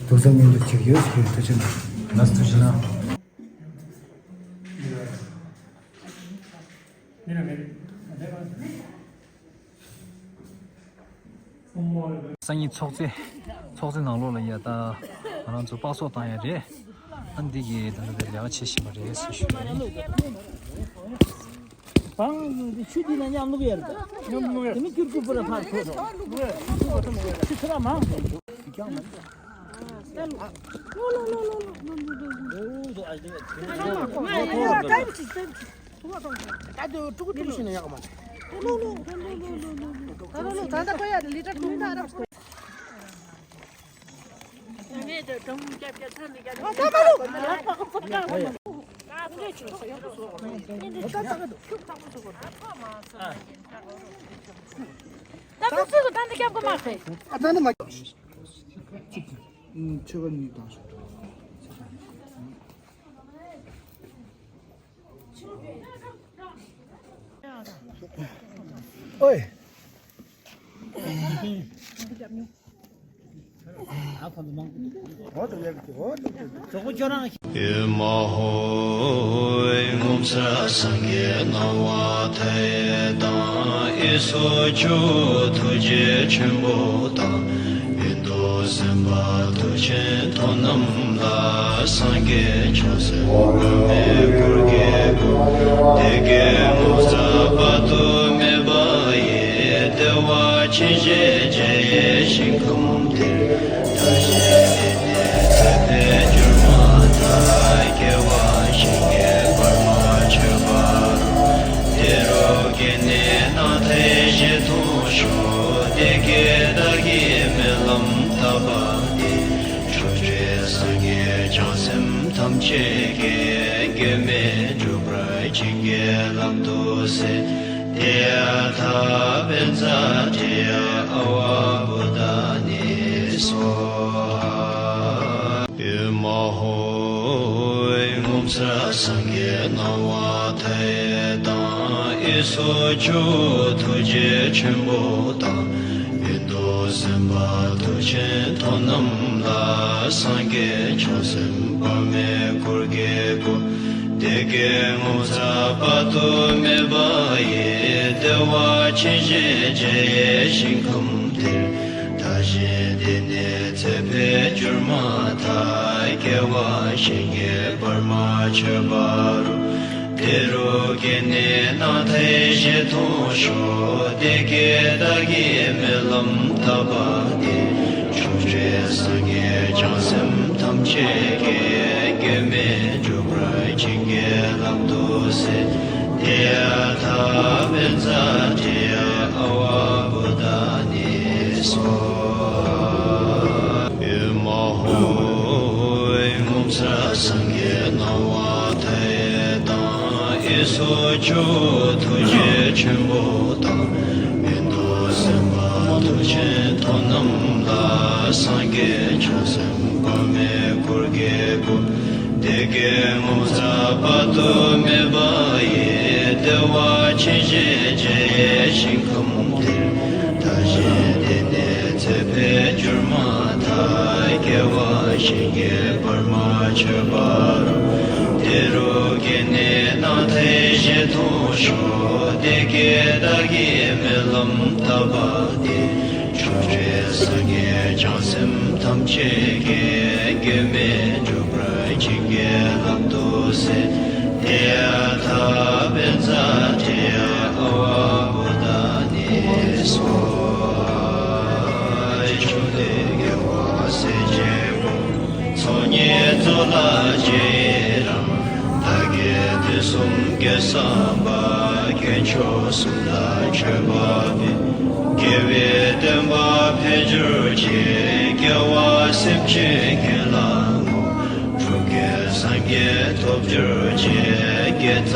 ཐུགས་བསམ་མཉམ་འདེགས་བྱེད་ཀྱི་ཡོད་ཞུ་ཡོད། ཐུགས་རྗེ་གནང་། ལགས་སོ་ཐུགས་རྗེ་གནང་། སང་ཉིན་ཚོགས་རྫས་ཚོགས་རྫས་ནང་ལོགས་ལ་ཡ་ད་ང་རང་ཚོ་པགས་བཟོ་བཏང་ཡ་རེད། ཨ་འདི་གི་ད་ལྟ་ལས་ཀ་བྱེད་བཞིན་པ་རེད་ཟེར་ཞུ་ཡ་ཡིན། བང་ཆུ་འདི་ནང་མཉམ་བླུག་ཡ་རེད། མཉམ་བླུག་ཡ། དེ་མི་སྐྱུར་ཁུ་པུ་ར་ཕར་འཁྱེར་སོང་། ཆུ་ཚོད་ར་མང་། ཨོའི། ཨེ་མ་ཧོ། ངོ་མཚར་སངས་རྒྱས་སྣང་བ་མཐའ་ཡས་དང་། ཨེ་སོགས་ཆོས་ཐུགས་རྗེ་ཆེན་པོ་དང་། ཨེ་མདོ་སེམས་དཔའ་མཐུ་ཆེན་ཐོབ་རྣམས་ལ། སངས་རྒྱས་བྱང་སེམས་དཔག་མེད་སྐུ་བརྒྱད་བསྐོར། དེ་སྐད་ངོ་མཚར་དཔག་ཏུ་མེད་པ་ཡི། བདེ་བ་ཆེན་ཞེས་བྱ་བའི་ཞིང་ཁམས་དེར། བདག་གཞན་བདེ་གནས་ཚེ་འཕོས་གྱུར་མ་ཐག་སྐྱེ་བ་གཞན་གྱིས་བར་མ་ཆོད་པ་རུ། དེ་རུ་སྐྱེས་ནས་སྣང་མཐའི་ཞལ་མཐོང་ཤོག་དེ་སྐད་བདག་གིས་སྨོན་ལམ་བཏབ་པ་དེ། ཕྱོགས་བཅུའི་སངས་རྒྱས་བྱང་སེམས་ཐམས་ཅད་ཀྱིས། གེགས་མེད་འགྲུབ་པར་བྱིན་གྱིས་བརླབ་ཏུ་གསོལ། ཏདྱ་ཐཱ། པཉྩ་ཏྲི་ཡ་ཨ་ཝ་བོ་དྷ་ནི་སྭཱ་ཧཱ། ཨེ་མ་ཧོ། ངོ་མཚར་སངས་རྒྱས་སྣང་བ་མཐའ་ཡས་དང་། ཨེ་སོགས་ཆོས་ཐུགས་རྗེ་ཆེན་པོ་དང་། ཨེ་མདོ་སེམས་དཔའ་མཐུ་ཆེན་ཐོབ་རྣམས་ལ། སངས་རྒྱས་བྱང་སེམས་དཔག་མེད་སྐུ་བརྒྱད་བསྐོར། དེ་སྐད་ངོ་མཚར་དཔག་ཏུ་མེད་པ་ཡི། བདེ་བ་ཆེན་ཞེས་བྱ་བའི་ཞིང་ཁམས་དེར། བདག་གཞན་བདེ་གནས་ཚེ་འཕོས་གྱུར་མ་ཐག་སྐྱེ་བ་གཞན་གྱིས་བར་མ་ཆོད་པ་རུ། དེ་རུ་སྐྱེས་ནས་སྣང་མཐའི་ཞལ་མཐོང་ཤོག་དེ་སྐད་བདག་གིས་སྨོན་ལམ་བཏབ་པ་དེ། ཕྱོགས་བཅུའི་སངས་རྒྱས་བྱང་སེམས་ཐམས་ཅད་ཀྱིས། གེགས་མེད་འགྲུབ་པར་བྱིན་གྱིས་བརླབ་ཏུ་གསོལ། ཏདྱ་ཐཱ། པཉྩ་ཏྲི་ཡ་ཨ་ཝ་བོ་དྷ་ནི་སྭཱ་ཧཱ། ཨེ་མ་ཧོ། ངོ་མཚར་སངས་རྒྱས་སྣང་བ་མཐའ་ཡས་དང་། ཨེ་སོགས་ཆོས་ཐུགས་རྗེ་ཆེན་པོ་དང་། ཨེ་མདོ་སེམས་དཔའ་མཐུ་ཆེན་ཐོབ་རྣམས་ལ། སངས་རྒྱས་བྱང་སེམས་དཔག་མེད་སྐུ་བརྒྱད་བསྐོར། དེ་སྐད་ངོ་མཚར་དཔག་ཏུ་མེད་པ་ཡི། བདེ་བ་ཆེན་ཞེས་བྱ་བའི་ཞིང་ཁམས་དེར། བདག་གཞན་བདེ་གནས་ཚེ་འཕོས་གྱུར་མ་ཐག་སྐྱེ་བ་གཞན་གྱིས་བར་མ་ཆོད་པ་རུ། དེ་རུ་སྐྱེས་ནས་སྣང་མཐའི་ཞལ་མཐོང་ཤོག་དེ་སྐད་བདག་གིས་སྨོན་ལམ་བཏབ་པ་དེ། ཕྱོགས་བཅུའི་སངས་རྒྱས་བྱང་སེམས་ཐམས་ཅད་ཀྱིས། གེགས་མེད་འགྲུབ་པར་བྱིན་གྱིས་བརླབ་ཏུ་གསོལ། ཏདྱ་ཐཱ། པཉྩ་ཏྲི་ཡ་ཨ་ཝ་བོ་དྷ་ནི་སྭཱ་ཧཱ། བཅོམ་ལྡན་རྒྱལ་བ་སྲས་བཅས་ཀུན། ཚོགས་གཉིས་རྫོགས་ལ་རྗེས་ཡི་རང་། བདག་གིས་དུས་གསུམ་དགེ་བསགས་པ། དཀོན་མཆོག་གསུམ་ལ་མཆོད་པ་འབུལ། དགེ་བའི་བསྟན་པ་འཕེལ་གྱུར་ཅིག་སྐྱེ་བ་སེམས་ཅན་ཀུན་ལ་བསྔོ། འགྲོ་ཀུན་སངས་རྒྱས་ཐོབ་གྱུར་ཅིག་དགེ་རྩ་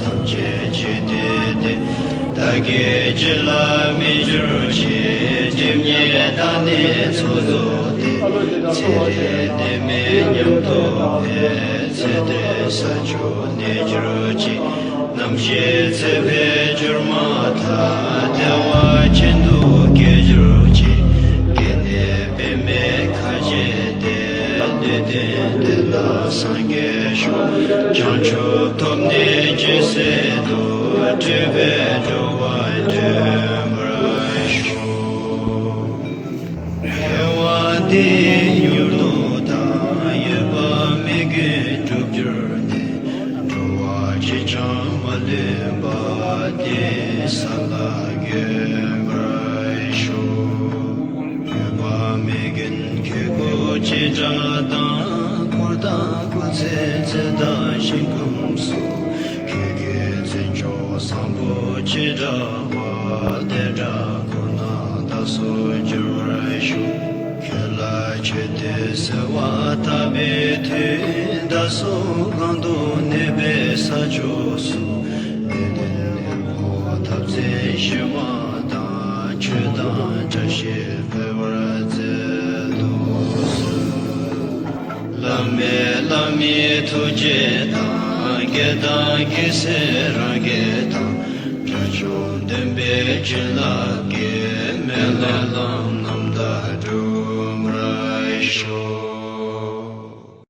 ཐམས་ཅད་རྗེས་ཟློས་ཏེ། བདག་གི་རྒྱུད་ལ་སྨིན་གྱུར་ཅིག་སྒྲིབ་གཉིས་དག་ནས་ཚོགས་རྫོགས་ཏེ། ཚེ་རིང་ནད་མེད་ཉམས་རྟོགས་འཕེལ། ཚེ་འདིར་ས་བཅུ་གནས་གྱུར་ཅིག་རྣམ་ཤེས་ཚེ་འཕོས་གྱུར་མ་ཐག་བདེ་བ་ཅན་དུ་སྐྱེ་གྱུར་ཅིག་སྐྱེས་ནས་པདྨའི་ཁ་བྱེ་སྟེ། འདི་དུས་འདི་ལ་སངས་རྒྱས་ཤོག་བྱང་ཆུབ་ཐོབ་ནས་ཇི་སྲིད་དུ། སྒྲིབ་པའི་སྒྲོ་བ་འདྲེན་པར་ཤོག་དགེ་བ་འདི་ཡིས་མྱུར་དུ་བདག་ཡོད་པ་མི་དགོས། ས་ལ་འགོད་པར་ཤོག །འགྱོད་པ་མེད་མཁན་གྱི་སྐུ་ཅི་འདྲ་དང་། འཁོར་དང་སྐུ་ཚེ་ཚད་དང་ཞིང་ཁམས་སོགས། ཁྱེད་ཀྱི་བརྩོན་འགྲུས་བཟང་པོ་ཅི་འདྲ་བ། དེ་འདྲ་ཁོ་ན་བདག་སོགས་འགྱུར་བར་ཤོག །ཁྱེད་ལ་ཆོས་དེ་གསོལ་བ་བཏབ་པའི་མཐུས། བདག་སོགས་གང་དུ་གནས་པའི་ས་ཕྱོགས་སུ། བདེ་ལྡན་ཕོ་ཐབས་མཛད་ཞི་བ་དང་། ཆོས་དང་བཀྲ་ཤིས་འཕེལ་བར་མཛད་དུ་གསོལ། བླ་མེད་བླ་མའི་ཐུགས་རྗེ་དང་། དགེ་དང་དགེ་སེམས་རང་རྒྱལ་དང་། དགྲ་བཅོམ་བདེན་པའི་བྱིན་རླབས་ཀྱིས། སྨོན་ལམ་རྣམ་དག་འགྲུབ་པར་ཤོག